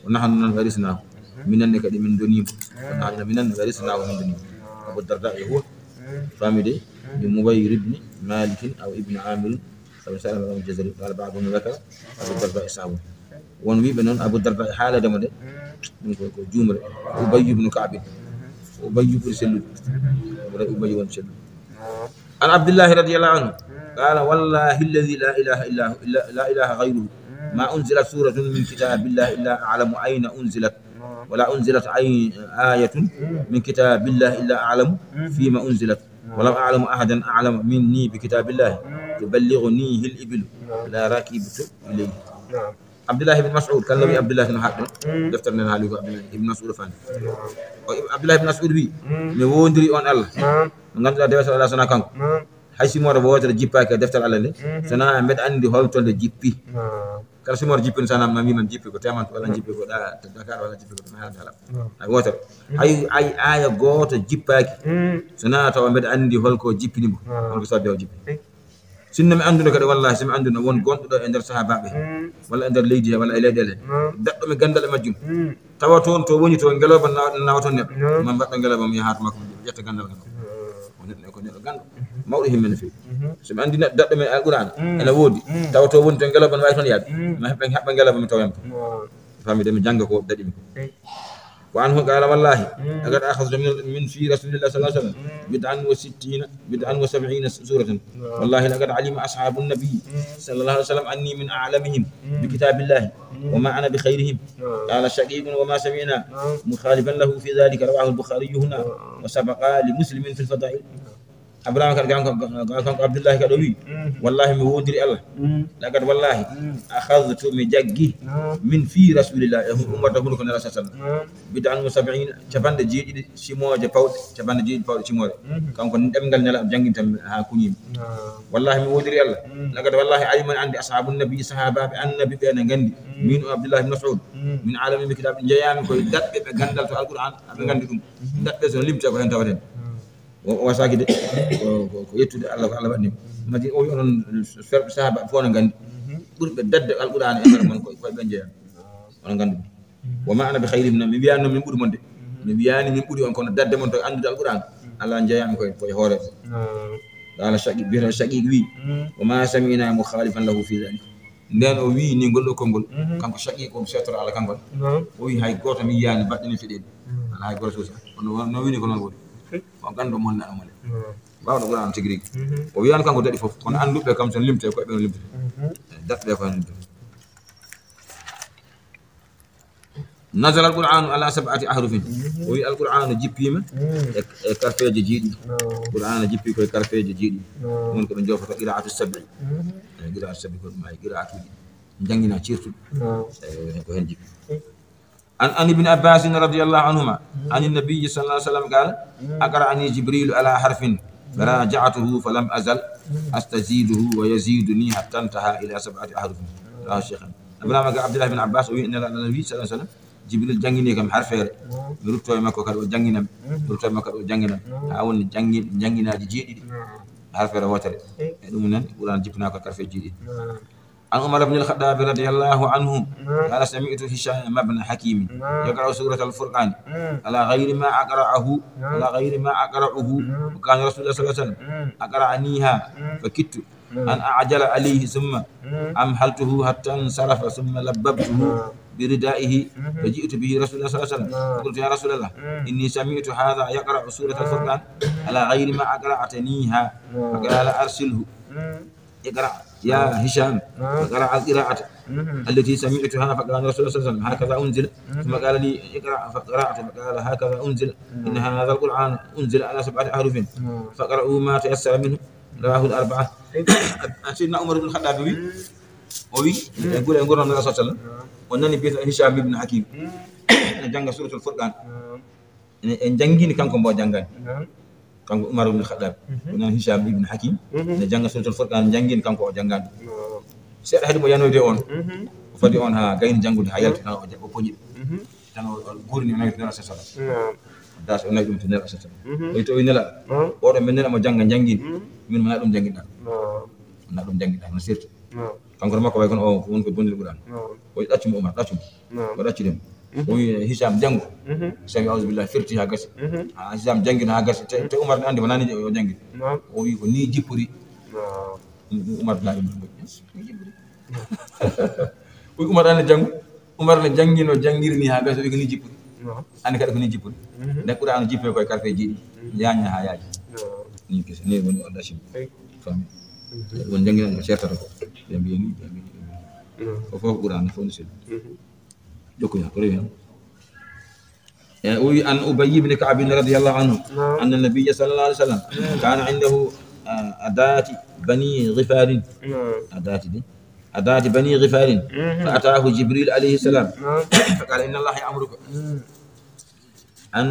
O nahnu nan warisnahu. Minen ne kadi min donimo. O nahnu minen warisnahu, min donimo. Abu Darda e huwa. Famide. Bi Mubayr ibn Malik aw ibn Amir. Sabu Salam al-Jazari, qala ba'duhum dhakara Abu Darda e sabu. Won wiɓe noon Abu Darda e haalade mo de. Ɗum ko, ko juumre. Ubayyu ibn Ka'b. Ubayyu ɓuri sellude. Ɓuri Ubayyu won sellude. An Abdillahi radiyallahu anhu. Qala, wallahi alladhi la ilaha illa hu, illa, la ilaha ghayruhu. Ma unzilat suratun min kitabillah illa a'lamu ayna unzilat. Wala unzilat ay-, ayatun min kitabillah illa a'lamu fima unzilat. Walaw a'lamu ahadan a'lama minni bi kitabillahi tuballighunihi al-ibilu la rakibtu ilayhi. Abdullah ibn Mas'ud, kala wi Abdullah no haɗɗo. Deftere nden haali ko Abdullah ibn Mas'ud fani. O Ab-, Abdullah ibn Mas'ud wi, mi wondiri on Allah. Mo ganduɗa dewe sallallahu alaihi wasallam kanko. Hay si moro wootere jippaaki e deftere Allah nde, sona mbeɗa andi holto nde jippi. Kala si moro jippi, sana ma mi man jippi ko Teman, wala jippi ko ɗa to Dakar, wala jippi ko to Mayal Dalam. Hay wootere. Hay, hay aya gooto jippaaki. Sona tawa mbeɗa andi holko jippini mo. Holko sabbi o jippi. Sinno mi anduno kadi, wallahi, si mi anduno won gonɗo ɗo e nder sahabaɓe, walla e nder leydi he, walla e leyɗele he, daɗɗo mi gandal e majjum. Tawa toon to woni to ngeloba na-, nawa toon neɗɗo. Man mbaɗɗo ngeloba mi yaha to makko, mi ƴetta gandal ngal. O neɗɗo, ko neɗɗo ganɗo. Mawɗo himmen no feewi. So mi andi neɗɗo daɗɗo mi Alqur'aana, ena woodi. Tawa to woni to ngeloba no waawi toon yaade. Ma heɓɓe, heɓɓa ngeloba mi tawa yam. Famide mi janga ko daɗi mi ko. Wa anhu qala, wallahi, laqad akhadhtu min, min fi Rasulillahi sallallahu alaihi wasallam bid'an wa sittina, bid'an wa sab'ina suratan. Wallahi, laqad alima ashabun nabi sallallahu alaihi wasallam anni min a'lamihim bi kitabillahi wa ma ana bi khayrihim. Qala Shaqiqun, wa ma sami'na mukhalifan lahu fi dhalika, rawahu al-Bukhari huna wa sabaqa li Muslimin fil fada'il. Abrahama kadi kanko, kanko Abdullahi kadi o wi, wallahi mi wondiri Allah. Laqad wallahi akhadhtu, mi jaggi, min fi Rasulillah, e hu-, ummata hunuko Nela sallallahu alaihi wasallam. Bid'an wa sab'ina, capanɗe jeeɗiɗi simooje pawɗe, capanɗe jeeɗiɗi pawɗe simoore. Kanko ɗemngal Nela jangginta mi ha kuñimi. Wallahi mi wondiri Allah. Laqad wallahi alima, andi ashabun nabi, sahabaɓe annabi ɓe ne gandi. Min o Abdullah ibn Mas'ud. Min alami bi kitab, jeyami koye daɗɓe ɓe gandal to Alqur'an, aɓe gandi ɗum. Daɗɓe so limte ko hen tawaten. O, o wasaaki de, ko, ko, ko yettude Allah, ko Allah waɗni mo. Mati o wi onon ferɓe sahaba fof no nganndi. Ɓurɓe dadde Alqur'aana e hoore mon ko, koye ɓen jeyaa. Onon nganndi ɗum. Wa ma ana bi khayrihim, mi wiyaani noon min ɓuri mon de. Mi wiyaani min ɓuri on, kono dadde mon to anndude Alqur'aana. Allah jeyaami koye, koye hoore. Qala Shaqiq, biyeteeɗo Shaqiq wi, wa ma sami'na mukhalifan lahu fi dhalik. Nden o wi ni ngol ɗo konngol, kanko Shaqiq, o seetora Allah kanko. O wi hay gooto mi yiyaani baɗɗo ni fiɗeede. Alaa hay gooto suusa. Kono no wini ko noon woni. O ganndo mon na amale. Baawɗo Qur'aan tigi rigi. O wiyaani kanko daɗi fof, kono annduɓe kam son limte, koye ɓe on limte. Daɗɓe ko hen limte. Nazala al-Qur'aanu ala sab'ati ahrufin. O wi Alqur'aanu jippiima e, e karfeeje jeeɗiɗi. Qur'aanu jippi koye karfeeje jeeɗiɗi. Woni ko ɓe joofata qiraa'atu sab'i. E, qiraa'atu sab'i ko ɗum ay qiraa'atuuji. Janngina ceertuɗi. E, ko heen jippi. An, an Ibn Abbas radiyallahu anhuma, an an-nabiy sallallahu alayhi wa sallam qala, aqra'ani Jibril ala harfin, faraja'tuhu falam azal astaziduhu wa yaziduni hatta intaha ila sab'ati ahrufin. Rawahu Shaykhan. Ibrahima ga Abdullah ibn Abbas o wi, Nela-, Nabi sallallahu alayhi wa sallam, Jibril janngini kam harfeere. Mi rutto e makko kadi o jannginam. Mi rutto e makko kadi o jannginam. Haa woni janngi-, jannginaaji jeeɗiɗi. Harfeere wootere. E ɗum noon, Qur'aan jippinaa ko harfeeji jeeɗiɗi. An Umar ibn al-Khattab radiyallahu anhu, qala, sami'tu Hisham ibn Hakim yaqra'u surat al-Furqan ala ghayri ma aqra'ahu, ala ghayri ma aqra'uhu, wa kana Rasulullah sallallahu alayhi wa sallam aqra'aniha, fa kittu an a'jala alayhi, thumma amhaltuhu hatta insarafa, thumma labbabtuhu bi ridaihi, fa ji'tu bihi Rasulullah sallallahu alayhi wa sallam, fa qultu, ya Rasulallah, inni sami'tu hadha yaqra'u surat al-Furqan ala ghayri ma aqra'taniha, fa qala, arsilhu. اقرأ يا هشام، فقرأ القراءة التي سمعتها، فقال رسول الله صلى الله عليه وسلم، هكذا أنزل، ثم قال لي، اقرأ، فقرأت، فقال، هكذا أنزل، إن هذا القرآن أنزل على سبعة أحرف، فاقرأوا ما تيسر منه، رواه الأربعة. Seydina Umar ibn Khattab wi, o wi, e gure e ngurndan Rasul sallallahu alayhi wa sallam, o nani biyeteeɗo Hisham ibn Hakim, ene jannga Suratul Furqan. Ene, en janngini kanko mbo janngani. Kanko Umar ibn Khattab. O nani Hisham ibn Hakim. Ene jannga Suratul Furqan, janngini kanko o janngani. Seeɗa hadi mo yanoyde on. O fadi on haa gayni janngude, haa yalti tan o ja-, o poñi. Mhm. Tan o, o guurini, o nawi to Nelaaɗo sallallahu alaihi wasallam. Naam. Das o nawi ɗum to Nelaaɗo sallallahu alaihi wasallam. Mhm. O wi to, o wi Nelaaɗo, naam, oɗo men Nelaaɗo mo jannga, janngini. Mhm. Min wona ɗum jannginɗaa. Naam. Wona ɗum jannginɗaa, no sirta. Naam. Kanko to makko way kono o woni ko bonnude Qur'an. Naam. O wi ɗaccu mo Umar, ɗaccu mo. Naam. O ɗacci ɗum. Mhm. O wi Hisam, janngu. Mhm. Hisam wi, "Auzu billahi," firti haa gasi. Mhm. Ah, Hisam janngino haa gasi. Te, te Umar ne anndi wonani o janngini. Naam. O wi ko ni jippori. Naam. Umar na ɗum. Ni jippori. Wi Umar ane janngu. Umar ne janngino, janngiri ni haa gasi, wi ko ni jippori. Naam. Ane kadi ko ni jippori. Mhm. Nde Qur'an jippori koye karfe jeeɗiɗi. Mhm. Yaaña haa yaaji. Naam. Ni kese, ni woni o ɗacci. Eyi. Fami. Mhm. Won janngino no sertata ko. Ɓe mbiyi ni, ɓe mbiyi ni, ɓe mbiyi ni. Naam. Ko fof Qur'an, fof ni sel. Mhm. Jokkuya, ko rewi hen. E, o wi an Ubay ibn Ka'b radiyallahu anhu, naam, anna nabiyya sallallahu alaihi wasallam, naam, kana indahu, ah, adati bani Ghifarin. Naam. Adati de. Adati bani Ghifarin. Mhm. Fa atahu Jibril alayhi salam. Naam. Fa qala, "Inna Allaha ya'muruka, mm, an,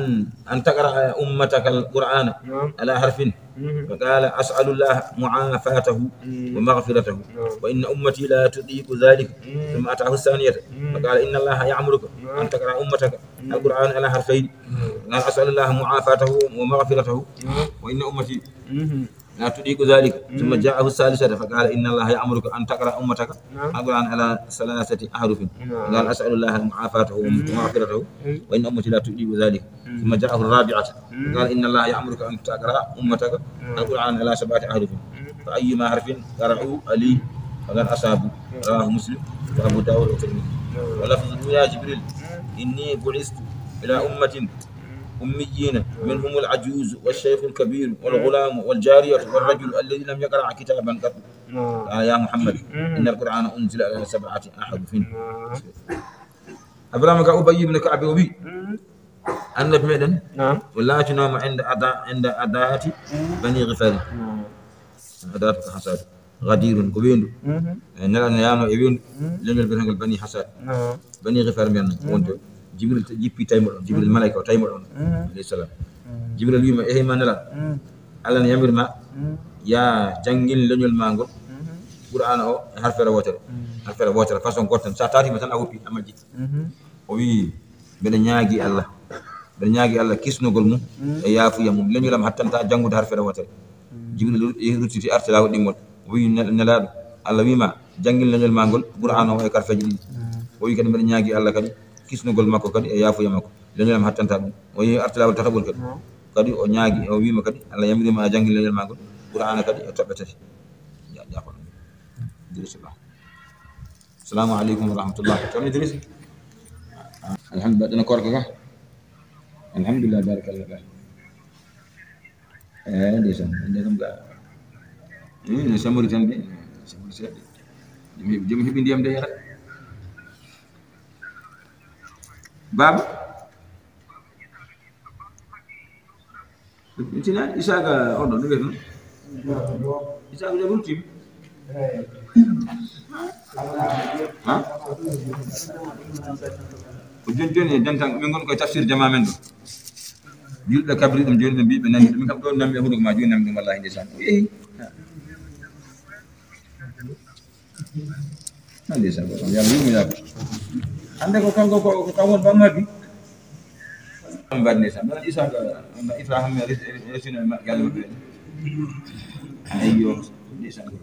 an taqra'a ummataka al-Qur'ana, naam, ala harfin." Mhm. Fa qala, "As'alu Allaha mu'afatahu, mm, wa maghfiratahu. Naam. Wa inna ummati la tutiqu dhalik." Mm. Thumma atahu thaniyata. Mm. Fa qala, "Inna Allaha ya'muruka, naam, an taqra'a ummataka, mm, al-Qur'ana ala harfayn." Mm. Qala, "As'alu Allaha mu'afatahu wa maghfiratahu. Naam. Wa inna ummati, mhm, la tutiqu dhalik." Mm. Thumma ja'ahu thalithata fa qala, "Inna Allaha ya'muruka an taqra'a ummataka, naam, al-Qur'ana ala thalathati ahrufin." Naam. Qala, "As'alu Allaha mu'afatahu wa, mm, maghfiratahu. Mm. Wa inna ummati la tutiqu dhalik." Mm. ثم جاءه الرابعة. Mm. قال: "إن الله يأمرك أن تقرأ أمتك، mm, القرآن على سبعة أحرف. Mm. فأيما حرف قرأوا عليه فقد أصابوا." Mm. رواه مسلم وأبو داود والترمذي. Mm. ولفظه: "يا جبريل، mm, إني بعثت إلى أمة، mm, أميين، mm, منهم العجوز والشيخ الكبير، mm, والغلام والجارية والرجل الذي لم يقرأ كتابا قط." Mm. قال: "يا محمد، mm, إن القرآن أنزل على سبعة أحرف." Mm. Abdurrahman ka Ubay ibn Ka'b o wi, mm, Annabi meɗen, naam, o laatinooma inda ada-, inda adati, mm, Bani Ghifari. Naam. Adatu ko hasadu. Ghadirun ko weendu. Mhm. E, Nelaaɗo no yaano e weendu. Mm. Leñol biyetengol Bani Hasad. Naam. Bani Ghifar mbiyan, mhm, wonde Jibril t-, jippi tawi mo ɗon. Jibril, mhm, malaika o tawi mo ɗon. Mhm. Alayhi salam. Mm. Jibril wiima, "Ehe ma Nelaaɗo. Mm. Allah no yamir ma, mm, ya janngin leñol ma ngol, mhm, Qur'aana o e harfere wootere." Mm. Harfere wootere, façon gooto tan. Sa taati mo tan a woppi, a majji. Mhm. O wi, "Mbeɗa ñaagi Allah. Mbeɗa ñaagi Allah kisnugol mum, mm, e yaafuya mum. Leñol am hattanta janngude harfere wootere." Mm. Jibril ru-, yehi ruttiti arti laawol ɗimmol. O wi, "Nel-, Nelaaɗo, Allah wiima, janngin leñol ma ngol, Qur'aana o e karfeeje ɗiɗi." Mm. O wi kadi, "Mbeɗa ñaagi Allah kadi, kisnugol makko kadi e yaafuya makko. Leñol am hattanta ɗum." O yehi arti laawol tataɓol kadi. Mm. Kadi o ñaagi, o wiima kadi, "Allah yamiriima a janngin leñol ma ngol, Qur'aana kadi e toɓɓe tati." Ja-, jaafo. Idrissa Ba. Assalamu aleykum wa rahmatullah. Ceerno Idrissa. Alhamdulillah, ɗum koorka ka. Alhamdulillah, barakallah ba. Eh, ndeysaan, nde kam ga. Eh, no samori tan de. Samori seeɗa. Jom heɓi, jom heɓi ndiyam de yara. Baaba? Tina Isaka on ɗon, no wiyeteno? Isaka jam ruttiima. Ha? Ko jooni jooni e dental, min ngon koye tafsir jama men ɗo. Julɓe kabri ɗum jooni ɓe mbii ɓe nani ɗum, min kam ɗo nammi e hunuko ma jooni nammi ɗum wallahi ndeysaan. Ko yehi. Ndeysaan, ko Yalla yurmo yaafo. Hannde ko kanko, ko, ko kanko woni bamma bi. Mbaɗ ndeysaan, ɗon Isa ko, Isa hamme res-, resino e ma-, galle maɓɓe. Eyyo, ndeysaan ko.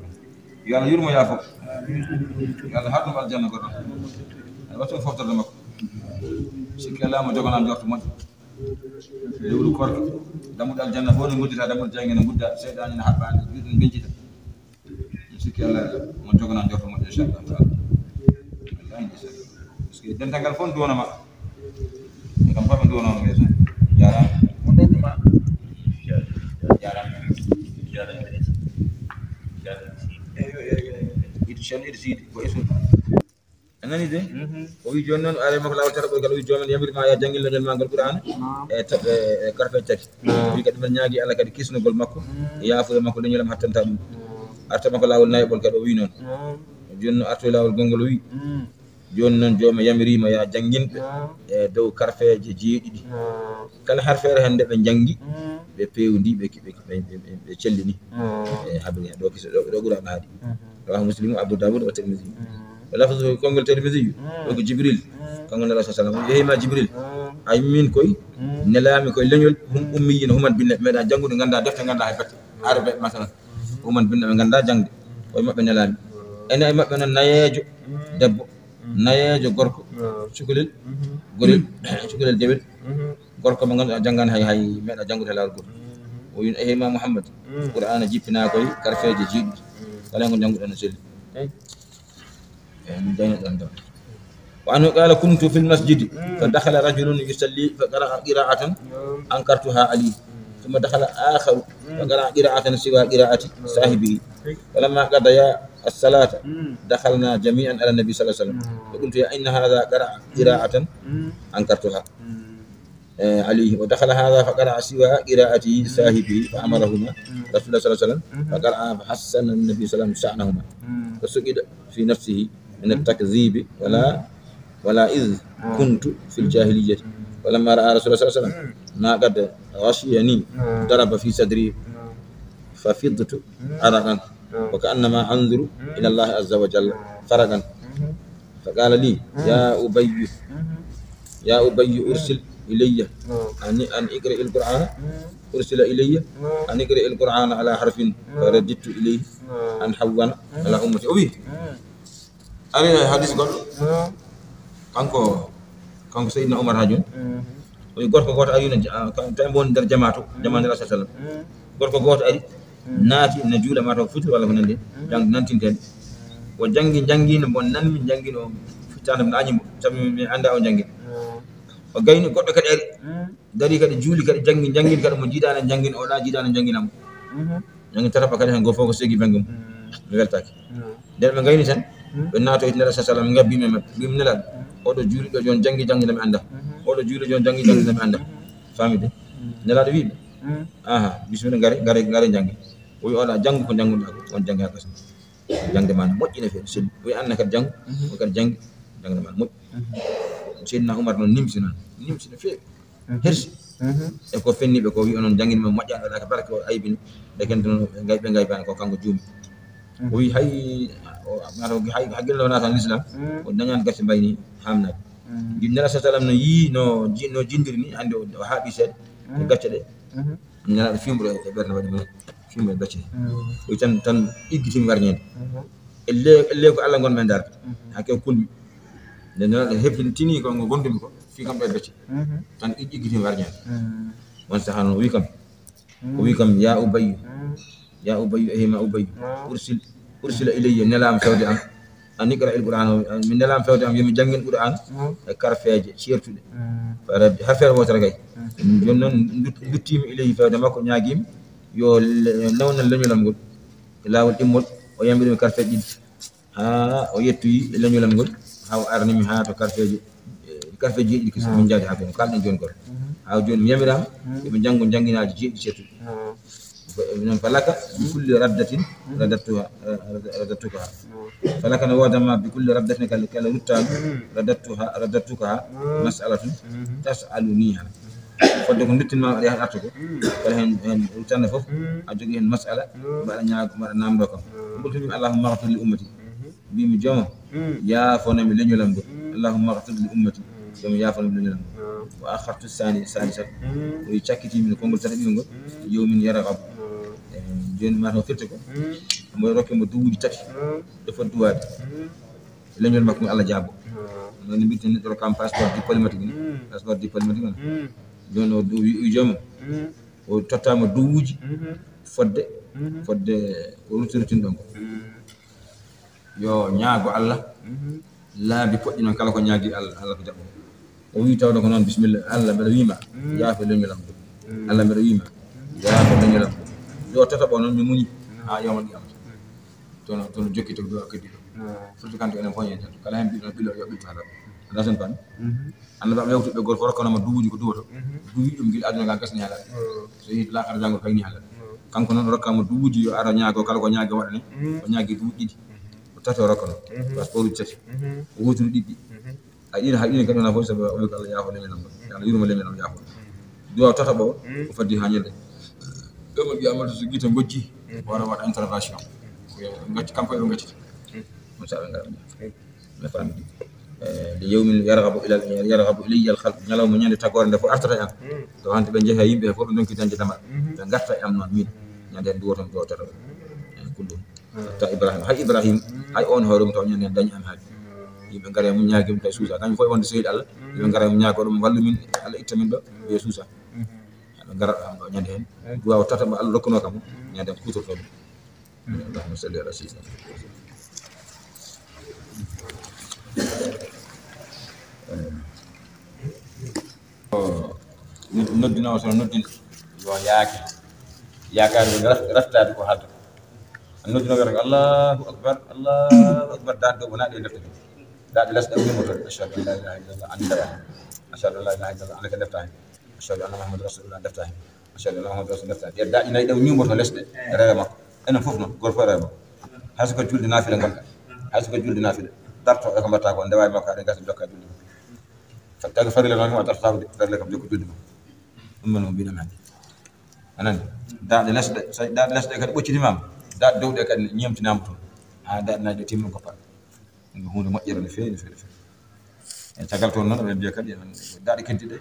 Yo Allah yurmo yaafo. Yo Allah harnum aljanna goɗɗo. Ay wattu foftorde makko. Sikki Allah mo jogana njorto moƴƴo. Lewru koorka. Dammuɗe aljanna fof ne nguddita, dammuɗe jayge ne ngudda, seyɗaani ne haɓɓaani, juuɗe ne mbencita. Mi sikki Allah mo jogana njorto moƴƴo, inchallah taala. Wallahi ndeysaan. Parce que dental ngal fof ne duwona ma. E kam fof ɓe duwona on ndeysaan. Jaaraama. On ɗo ɗuma. Jaaraama. Jaaraama. Jaaraama. Idu Cheikh Idu Sidi ko Isu. A nani de? Mhm. O wi jooni noon, are makko laawol tataɓol ngal, o wi, "Joomen yamir ma ya janngin leñol ma ngol Qur'aana." Naam. E ta-, e, e karfe tati. Naam. O wi kadi, "Mbeɗa ñaagi Allah kadi kisnugol makko, mm, e yaafuya makko, leñol am hattanta ɗum." Naam. Arta makko laawol nayaɓol kadi, o wi noon. Naam. Jooni noon artoy laawol gonngol, o wi, mm, "Jooni noon jooma yamiriima ya janngin ɓe, naam, e dow karfeeje jeeɗiɗi." Naam. Kala harfeere heen nde ɓe njanngi, mm, ɓe peewndi, ɓe ki-, ɓe, ɓe, ɓe, ɓe cellini. Naam. E haɓiri heen ɗo kisa, ɗo, ɗo Qur'aana haaɗi. Mhm. Rawahu Muslimu, Abu Dawud wa Tirmidhi. Mhm. Lafzu konngol Tirmidhi, o ko Jibril. Kanko Nelaɗo sallallahu alaihi wasallam, o yehi ma Jibril. Ay min koy, nelaami koy leñol, hum ummiyyin, human binne, meeɗa janngude, ngannda defte, ngannda hay batte. Arabe, masalan. Human binne, ɓe ngannda jaŋde. Koye maɓɓe nelaami. Ene e maɓɓe noon nayeejo debbo, nayeejo gorko, cukalel gorel, cukalel dewel. Gorko mo ngannduɗaa janngaani hay, hay meeɗa janngude hay laawol gootol. O wiyi, "Ehe ma Muhammad, Qur'aana jippinaa koye karfeeje jeeɗiɗi. Kala heen ko njannguɗaa no selli." Eyi, min jaynoɗen ɗon. وعنه قال: كنت في المسجد فدخل رجل يصلي فقرأ قراءة أنكرتها عليه، ثم دخل آخر فقرأ قراءة سوى قراءة صاحبه، فلما قضيا الصلاة دخلنا جميعا على النبي صلى الله عليه وسلم، فقلت: يا إن هذا قرأ قراءة أنكرتها عليه، ودخل هذا فقرأ سوى قراءة صاحبه، فأمرهما رسول الله صلى الله عليه وسلم فقرأ، فحسن النبي صلى الله عليه وسلم شأنهما، فسقط في نفسه من التكذيب، ولا، ولا إذ كنت في الجاهلية، فلما رأى رسول الله صلى الله عليه وسلم ما قد غشيني ضرب في صدري ففضت عرقا وكأنما أنظر إلى الله عز وجل فرقا، فقال لي: يا أبي، يا أبي، أرسل إلي أن، أن اقرأ القرآن، أرسل إلي أن اقرأ القرآن على حرف، فرددت إليه أن هون على أمتي. O wiyi, ari hadis goɗɗo, kanko, kanko Seydina Umar haa jooni. O wiyi, gorko gooto ari no ja-, ah, kam, tawi mbo woni nder jamaa to, jamaa Nelaɗo sallallahu alaihi wasallam. Gorko gooto ari, naati, ne juula, ma taw futur walla ko nanndi, jang-, nantinteeɗe. O janngi, janngi no mbo nanmi, janngi no futtaande mbo, añi mbo, sabu mi, mi annda o janngi. O gayni, goɗɗo kadi ari, dari kadi, juuli kadi, janngi, janngi kadi, mo jiidaani janngi, o ɗa jiidaani janngi nam. Janngi tataɓa kadi, heen goo fof ko segi bannge mum. Mi weltaaki. Nden ɓe ngayni tan, ɓe naato e Nelaaɗo sallallahu alaihi wasallam, ngabbi men maɓɓe. Mbi mi Nelaaɗo, oɗo juuli ɗo jooni, janngi, janngi, nde mi annda. Oɗo juuli jooni, janngi, janngi, nde mi annda. Famide? Nelaaɗo wii ɓe, "Aha, bisimilla, ngare, ngare, ngare, janngi." O wi, "Oɗa janngu ko njannguɗaa ko, on janngi haa gasni. Jangde ma no moƴƴi no feewi, selli." O wi, "An ne kadi janngu." O kadi janngi, jangde ma no moƴƴi. Seydina Umar noon nimsi noon, nimsi no feewi. Hersi. E ko fenni ɓe ko, wi onon jannginɓe mo moƴƴaani, waɗaaka barke, o aybini. Ndekete noon ɓe ngay-, ɓe ngaybaani ko kanko juumi. O wi hay, o, mata o hay, hay gilla wona tan l'islam, o dañaani gacce mbayni hamnaade. Jim Nelaaɗo sallallahu alaihi wasallam no yii, no ji-, no jindiri ni, hannde o, o haaɓi seeɗa, e gacce ɗe. Nelaaɗo fimbo e ɓernde waɗi mo, fimbo e gacce. O wi tan, tan iggitimi warñeede. E le-, e le ko Allah ngon men darde. Hakke kulmi. Nde Nelaaɗo heblintini ko ngo gondumi ko, fii kam ɗo e becce. Tan ɗi ƴiggitii warñaade. On sahaa noon o wii kam, o wii kam, "Ya Ubayyu, ya Ubayyu, ehe ma Ubayyu, ursil, ursila ilayya, nelaama fewde am, an iqra il Qur'an, mi nelaama fewde am, yo mi janngin Qur'an e karfeeje ceertuɗe." Fara-, harfeere wootere kay. Jooni noon ndut-, nduttiimi ilayhi fewde makko, ñaagiimi yo le-, newnan leñol am ngol e laawol ɗimmol, o yamiri mi karfeeje ɗiɗi. Haa o yettoyi e leñol am ngol, haa o arnimi haa to karfeeje, eh, karfeeje jeeɗiɗi kese min njaadi haa toon. Kaalɗen jooni kono. Haa jooni mi yamiraama, eɓe njanngo jannginaaji jeeɗiɗi ceertuɗi. Ko, eh, noon, "Falaka bi kulli raddatin radattuha, eh, radattukaha." Falaka no woodanma bi kulli raddatin kala, kala ruttaandu, radattuha, radattukaha, mas'alatun tas'aluniha. Fodde ko nduttinma aɗa yaha arta ko, kala heen, heen ruttande fof, a jogii heen mas'ala, mbaɗa ñaago, mbaɗa naamndoo kam. Mbultumi, "Allahumma ighfir li ummati." Mbimi, "Jooma, yaafana mi leñol am ngol. Allahumma ighfir li ummati." Jooma, yaafana mi leñol am ngol. Wa akhartu sani, sani sat. O wi cakkitiimi no konngol tataɓiwol ngol. Yawmin yarghabu. Eh, jooni ma taw firti ko. Mbo rokke mo duwuuji tati. Ɗo foti duwaade. Leñol makko ngol Allah jaabo. Noon mbiten neɗɗo rokkama passeport diplomatique ni. Passeport diplomatique on. Jooni o du-, wi, wi jooma. O tottama duwuuji fodde, fodde ko rutti ruttin ɗon ko. Yo ñaago Allah, laabi poɗɗi noon, kala ko ñaagi Allah, Allah ko jaɓɓo. O wi tawde ko noon, "Bisimilla, Allah, mbeɗa wiima, yaafo leñol am ngol. Allah, mbeɗa wiima, yaafo leñol am ngol." Yo tataɓo noon, mi muñi, haa yawmal qiyamata. Tono, tono jokki to duwa keddi ɗo. Surtout kanto enen fof en tan. Kala heen mbiɗo ɓilo, yo ɓilto haala. Aɗa sen pan? Annabaaɓe yawtuɓe gooto fof rokkanoma duwuuji ko duwoto. Duwi ɗum gila aduna ga gasni haala. So yehi to laakhara janngo kayni haala. Kanko noon o rokkama duwuuji yo ara ñaago, kala ko ñaago waɗane. O ñaagi duwuuji ɗiɗi. Ko tati o rokkano. Parce que o rutti tati. O wotiri ɗiɗi. A ɗiɗi, hay ɗiɗi kadi wona fof sabu o wi ko Allah yaafo leñol am ngol. Yo Allah yurmo leñol am, yaafo. Duwa tataɓo o, o faddi haa ñande. Ɗo mo wiya Amadou so gite mbojji, wara waɗa intervention. Ko gacci, kanko e ɓe gaccita. On saɓe ngara. Ɓe faami ɗum. Eh, li yawmin yarghabu ila, yarghabu ilayya al-khalq. Ñalawma ñande tagoore nde fof artata e am. To hannde ɓe njeha yimɓe fof ɓe ndonki dañde damal. Ɓe ngarta e am noon min. Ñande heen duwoto mi ɗo tata. Eh, kullu. Hatta Ibrahim, hay Ibrahim, hay on hoore mum taw ñande heen dañi am haali. Yimɓe ngara e mum ñaagi ɗum tawi suusa. Kañum fof e wonde sehil Allah. Yimɓe ngara e mum ñaago ɗum wallu min, Allah itta min ɗo, ɓe suusa. Ɓe ngara ɗo am ɗo ñande heen. Duwaaw tata mo Allah rokkunoo kam, ñande heen kuutortoo ɗum. Allahumma salli ala sayyidina Muhammad. Noddinoowo so noddin yo yaake. Yaakaar men raf-, raftaade ko haalta. Noddinoowo wiyata ko Allahu akbar, Allahu akbar, daade dow wonaa ɗe defte. Daade les ɗe wonimo toon. Ashhadu an la ilaha illallah, an dawa. Ashhadu an la ilaha illallah, an ka defta heen. Ashhadu anna Muhammadu rasulullah, defta heen. Ashhadu anna Muhammadu rasulullah, defta heen. Daɗi nayi ɗew ñuumoto lesɗe, rewe makko. Enen fof noon, gooto fof rewe makko. Hay so ko julde naafila ngonɗa, hay so ko julde naafila, darto e ko mbaɗta ko, ndewa e makko, aɗa gasa jokka julde makko. Fa-, tawi ko farilla noon, ma dartata ko de, farilla kam jokka julde makko. Ɗum noon o mbiɗen hannde. A nani? Daɗe lesɗe, so daɗe lesɗe kadi ɓoccitima ma, daɗe dow ɗe kadi ñeemtinama toon. Haa daɗe nayi ɗe timmi ko pat. Ɗum ko huunde moƴƴere no feewi, no feewi, no feewi. E caggal toon noon, eɗen mbiya kadi, enen, daɗe keddiɗe,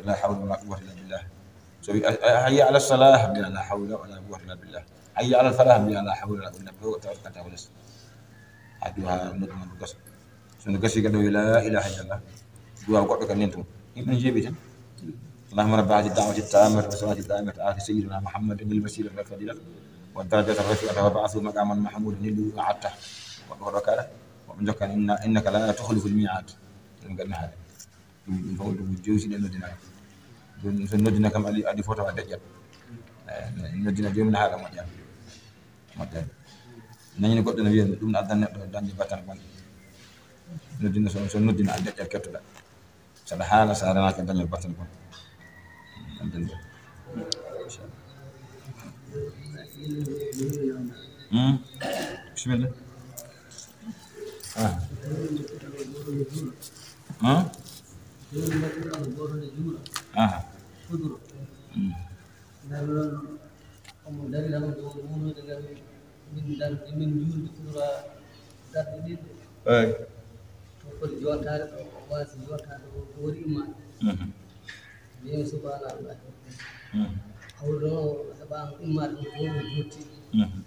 la hawla wala quwwata illa billah. So wi, a, a, hayya ala salah, mbiya la hawla wala quwwata illa billah. Hayya ala falah, mbiya la hawla wala quwwata illa billah. Tawa kata wala. Haa duwa noddu man gasa. So no gasi kadi, o wi la ilaha illallah. Duwa goɗɗo kan nen toon. Yimɓe no jeeɓi tan. اللهم رب هذه الدعوة التامة والصلاة القائمة آت سيدنا محمدا الوسيلة والفضيلة والدرجة الرفيعة وابعثه مقاما محمودا الذي وعدته. Woɓɓe ko ɗo kaɗa, woɓɓe njokkan, inna, innaka la tukhlifu l-mi'ad. Ɗum kadi ne haali. Ɗum, ɗum fof ɗum jewti ɗen noddinaaka. Ɗum so noddina kam adi, adi fof tawa deƴƴat. Eh, noddina joomum ne haala moƴƴa. Moƴƴa. Nani goɗɗo no wiya ɗum addan neɗɗo dañde battane bonɗe. Noddina so, so noddina a deƴƴat kettoɗa. Saɗa haala, sa renaka dañol batten kon. Ɗum ɗum. Hmm? Bismillah. Ah. Hmm? Ah. Hmm. Omo dari tan ko wowlude ngam min darde, min njuulde fura darde ɗiɗi. Eeyi. Ko foti jooɗtaade ɗo, ko waasi jooɗtaade ɗo, ko woni immaade. Mhm. Mbiymi subhanallah. Mhm. Hawri noon o heɓaama immaade ɗum fof o jotti. Mhm.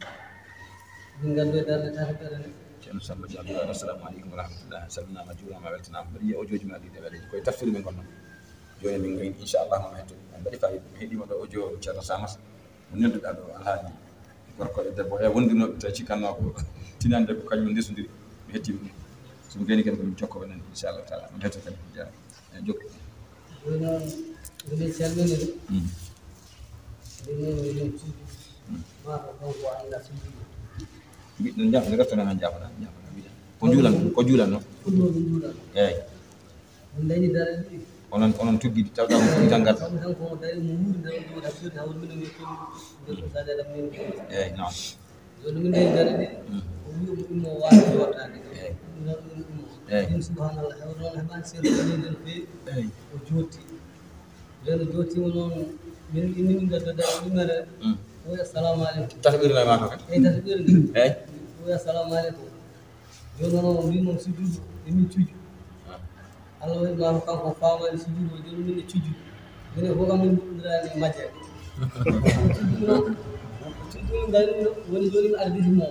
Min nganndo e darde tataɓere nde. Ceerno Samba Diallo, assalamu aleykum wa rahmatullah. Salminaama, juuraama, weltanaama. Mbeɗa yiya audio ji ma ɗi de weleeji. Koye tafsir min ngonno. Jooni min ngoni, inchallah, mo hetto. Mbaɗi fayida. Mi heɗiima ɗo audio Ceerno Samas. Mo nelduɗaa ɗo, Alhaaji gorko e debbo, e wonndunooɓe, tawi cikkannoo ko tinande ko kañum ndesondiri. Mi hetti ɗum. So mi gayni kadi ko min jokko onon, inchallahu taala. Min hetto kadi ko jaara. E jokko. Jooni noon, mbiɗen calmini ɗum. Mm. Mbiɗen mbiɗen cuuɗi. Mm. Mataw kanko o anndaa suuɗi. Mbiɗen njaafo, nde rottoɗaa men njaafo, njaafo, njaafo. Ko juulan, ko juulan noon. Ɗum ɗo ɗum juulan. Eeyi. Min dañi daraja ɗiɗi. Onon, onon tuggi, tawɗaa ko fuɗi tan ngarta. Kanko tan ko dari mo wuuri tan, ɗum tan firti hawri minen e kono. Nde ko sade ɗam min. Eeyi, noon. Jooni min dañi daraja ɗiɗi. Mm. O wi mo immo waawi jooɗaade. Eeyi. Ɗum tan ɗum immo. Eeyi. Ɗum subhanallah, hewre noon heɓaani seeɗa ko leydi no feewi. Eeyi. O jooɗti. Jooni o jooɗtiima noon, min, min ngadda daraja ɗum mere. Mm. O wi assalamu aleykum. Tata ɓirna ma ko kadi? Eeyi, tata ɓirna. Eeyi. O wi assalamu aleykum. Jooni noon o mbii mo sujudu, emin cuju. Allah waɗi ma ko kanko faamaani sujudu o, jooni min e cuju. Minen fof kam min mbuɗɗondiraani e majjere. Cuju noon, cuju min ngari ɗum woni jooni mi arditi mo.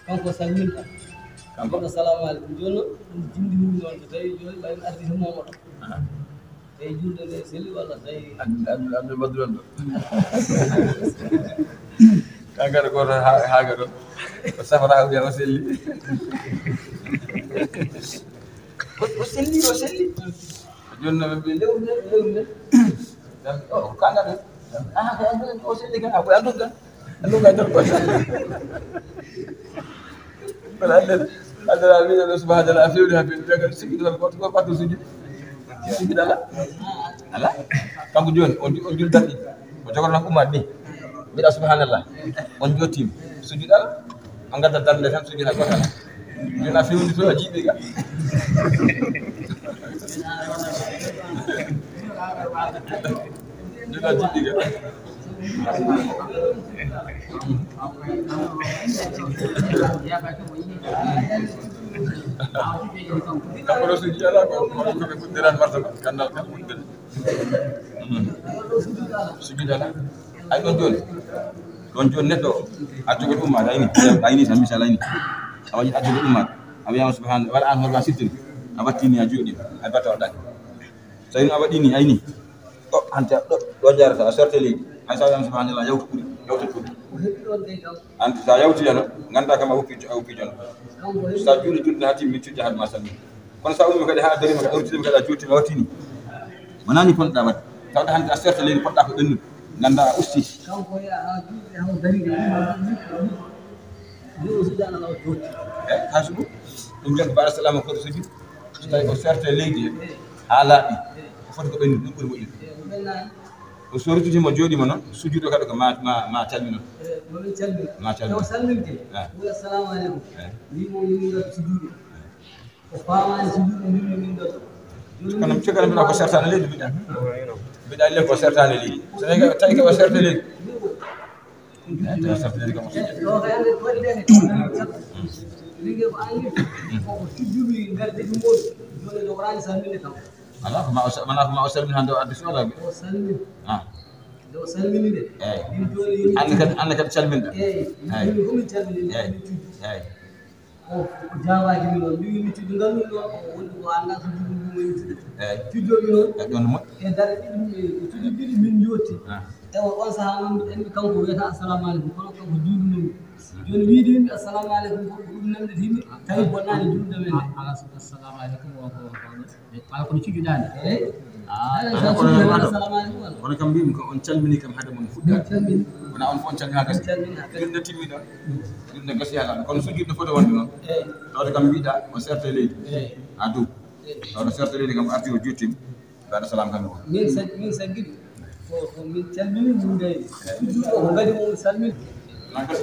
Kanko salminta. Kanko? Mbiɗo salamu aleykum. Jooni noon ɗum jimɗini mi noon so tawi jooni ɓay mi arditi mo oɗo. Ah. Tawi julde nde selli walla tawi Abdul, Abdul, Abdul Badru on ɗo. Kankara gooto ha-, haaga ɗo. O safara o wiya o selli. O, o selli, o selli. Jooni noon ɓe lewru nde, lewru nde. O, ko kankara ɗo. Ah, ko an o selli kan, a ko an ɗum kan. Ɗum ka jokko. Kono hannde, hannde a wiɗo ɗo subhanallah, a fewni ha fewni, ɓe kadi sikki ɗon ko, ko ɓaddu sujud. Sujud ala. Ala. Kanko jooni, on, on juldat ɗi. O jogoro tan ummat ni. Mbiɗa subhanallah. On jottiima. Sujud ala. On ngadda darnde tan sujud ala. Jooni a fewni to a jiiɓi ga. Jooni a jiiɓi ga. Kanko ɗo sujuudu alaa, ko, ko, ko ɓe ɓuri daraade martaba, ganndal kam ɓuri daraade. Sujuudu alaa. Ay, ɗon jooni. Ɗon jooni neɗɗo o, a jogo ɗo ummaade, ayni. Ayni tan, misal ayni. A waɗi a jogo ummaade. A wiyaama subhaana, wala aan hoore ma sirtini. A wattini, a jooɗi, a batta waɗaaki. So tawii a waɗi ni, ayni. Ɗo, hannde ɗo, ɗo jarata, a serte leydi. Hay so a wiyaama subhanallah, yawtu ɓuri, yawtu ɓuri. Hannde so a yawti yano, nganndaa kam a woppi, a woppi jono. So a juuli julde haa timmi, cujja haade ma salmi. Kono so a ummi kadi haa a darima kadi, a ruttidima kadi, a juutima, a wattini. Wonaa ni ponɗa waɗde. Tawde hannde a serte leydi, poɗɗa ko ɓennude. Nganndaa a usti. Kanko e a juuɗe haw daride. Ni o sujjaano law dotti. Eh, haa suɓo. Ɗum nden ko baɗa salama ko sujud. So tawi ko serte leydi he. Haa laaɓi. Ko foti ko ɓennude, ɗum ɓuri moƴƴude. Eh, o ɓennaani. O so ruttitiima, jooɗiima noon, sujuudo kadi ko ma, ma, ma calmino. Eh, ma min calmino. Ma calmino. Taw salminde. Eh. Wala, "Assalamu aleykum." Eh. Ni mo ni min ngarta sujuude. O faamaani sujuude min min ngarta. Kono mi cekana mbiɗa ko sertaani leydi mbiɗa. Mbiɗa le ko sertaani leydi. So tawi ko, tawi ko serte leydi. Eyi, tawa safnere kam. Ɗo kay hannde ko waɗi ɓe. Ligge ko anni. Ko tijjuɓe nder defi mboɗo. Joni ɗo waraani salminde kam. Ala ko ma o sa-, mana ko ma o salmin hannde o addi sohlaɓe. O salmin. Ah. Nde o salmini ɓe. Eyi. Min joni yoni. Anne kadi, anne kadi calminɗa. Eyi. Eyi. Min ko min calmini. Eyi. Min tijji. Eyi. O, o jaabaaki min noon. Mbiimi mi tijji ngal ɗum ɗo, o woni ko anndaa so juɗɗum ɗum woni tijji. Eyi. Tijjoɓe noon. Eyi, ɗon no moƴƴi. E dare ɗiɗi, e tijji ɗiɗi min njotti. Ah. Ewa, on sahaa noon, en kanko wiyata, "Assalamu aleykum," kono kanko juulnoo mi. Jooni, wiide yimɓe, "Assalamu aleykum," ko ɗum nanɗe yimɓe, tawi bonnaani juulde men nde. Ala, assalamu aleykum, o ko, o ko, ala kono cujjuɗaani. Eyi. Ah, ala, ala, kono, kono, assalamu aleykum, wala. Kono kam mbiimi ko on calmini kam hade mon fuɗɗaade. Min calmini. Wona on fof on calmini haa gasi. Min calmini haa gasi. Juulde timmi ɗon. Juulde gasi haa laaɓi. Kono sujjude foti wonde noon. Eyi. Tawde kam mbiɗa, o serte leydi. Eyi. Haa dow. Eyi. Tawde serte leydi kam arti o juttin. Mbaɗa salam kamɓe fof. Min sag-, min saggiɗo. Ko, ko min calmini, min ngayni. Toujours ko mbaɗi mo salmini. Aɗa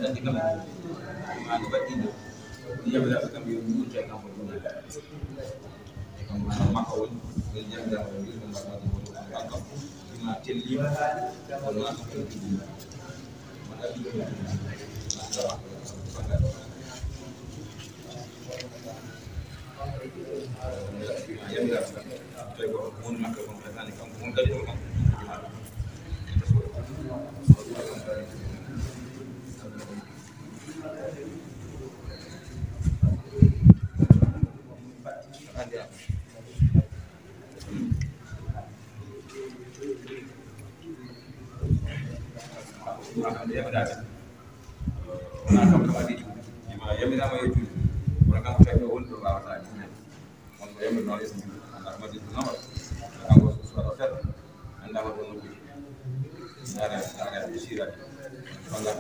anndi kam, maa no mbaɗɗinɗo, yamiraɓe kam yo ɗum yurte e kanko duniya. E kam, makko woni, woni yamiraɓe, woni yurte makko, woni kanko, ima tellima, kono maa ko ɗum ɗum. Wona ɗum ɗum. Wona kam kam adii juulde. Ima yamiraama yo juulde. Kono kanko tawi ɗo woni ɗo waawataa juulde. On ko yamirnoo e so juulde. Anndaa ko majjirɗo nawal. Kanko so suwata o fedda. Anndaa ko ɗo noddi. Ndaara, ndaara, ɓe siiraade. Walla.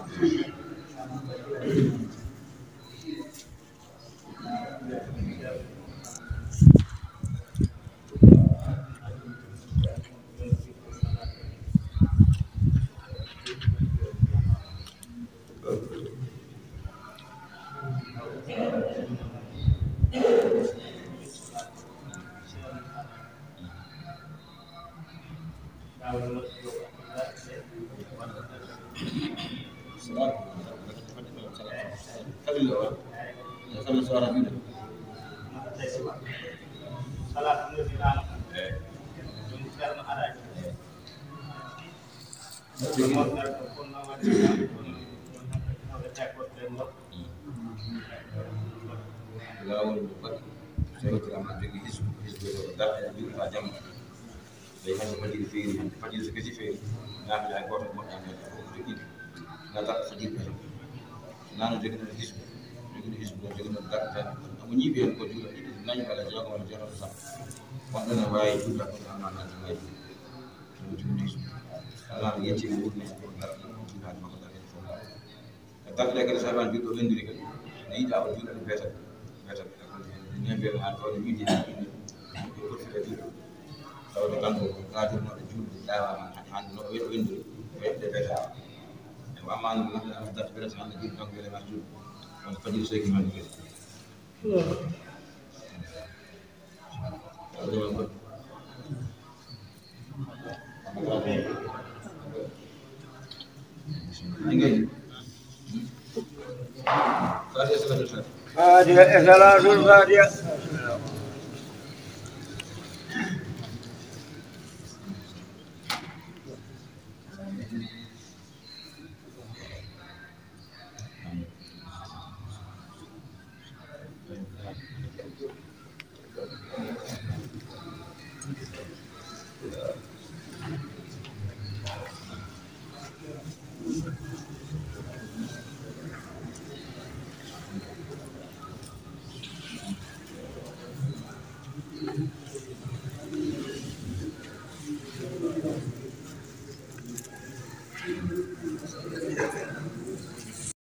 Laawol mo mbaɗi, so tawii ko jogii hisbu, hisbu ko darɗe juulata jamma. Tawi hannde fajiri feeri, hannde fajiri so gasi feeri, naafila hay gooto moƴƴaani heen, fof ko jogiiɗo. Nata fajiri kadi. Nano jogiiɗo hisbu, jogiiɗo hisbu, jogiiɗo darɗe, omo ñiiɓi heen ko juula ɗiɗi, nayi walla jeegom walla jeetati tan. Wonɓe ne waawi juulde, kono amma naati waawi juulde. Omo jogiiɗo hisbu. Alaa no yeccii mo wuurne heen ko darɗe, juulaade makko darɗe fof. Darɗe kadi, so heɓaani juulɗo ɓenndiri kadi, ne yiɗaa o juula ɗum beetal. Beetal, neuf heures haa ɗo, midi, haa ɗo, ɗo foti fota juulde. Tawde kanko ko ngaajornooɗo juulde, ɗaawaama, hannde, hannde no o weɗɗo ɓenndiri, o weɗɗe Amaana Allah, Allah darti bere so Allah jiɗi kanko bere ma juuɗe. On fajiri seyki ma juuɗe. Fatiha, salatul Fatiha. Fatiha e salatul Fatiha.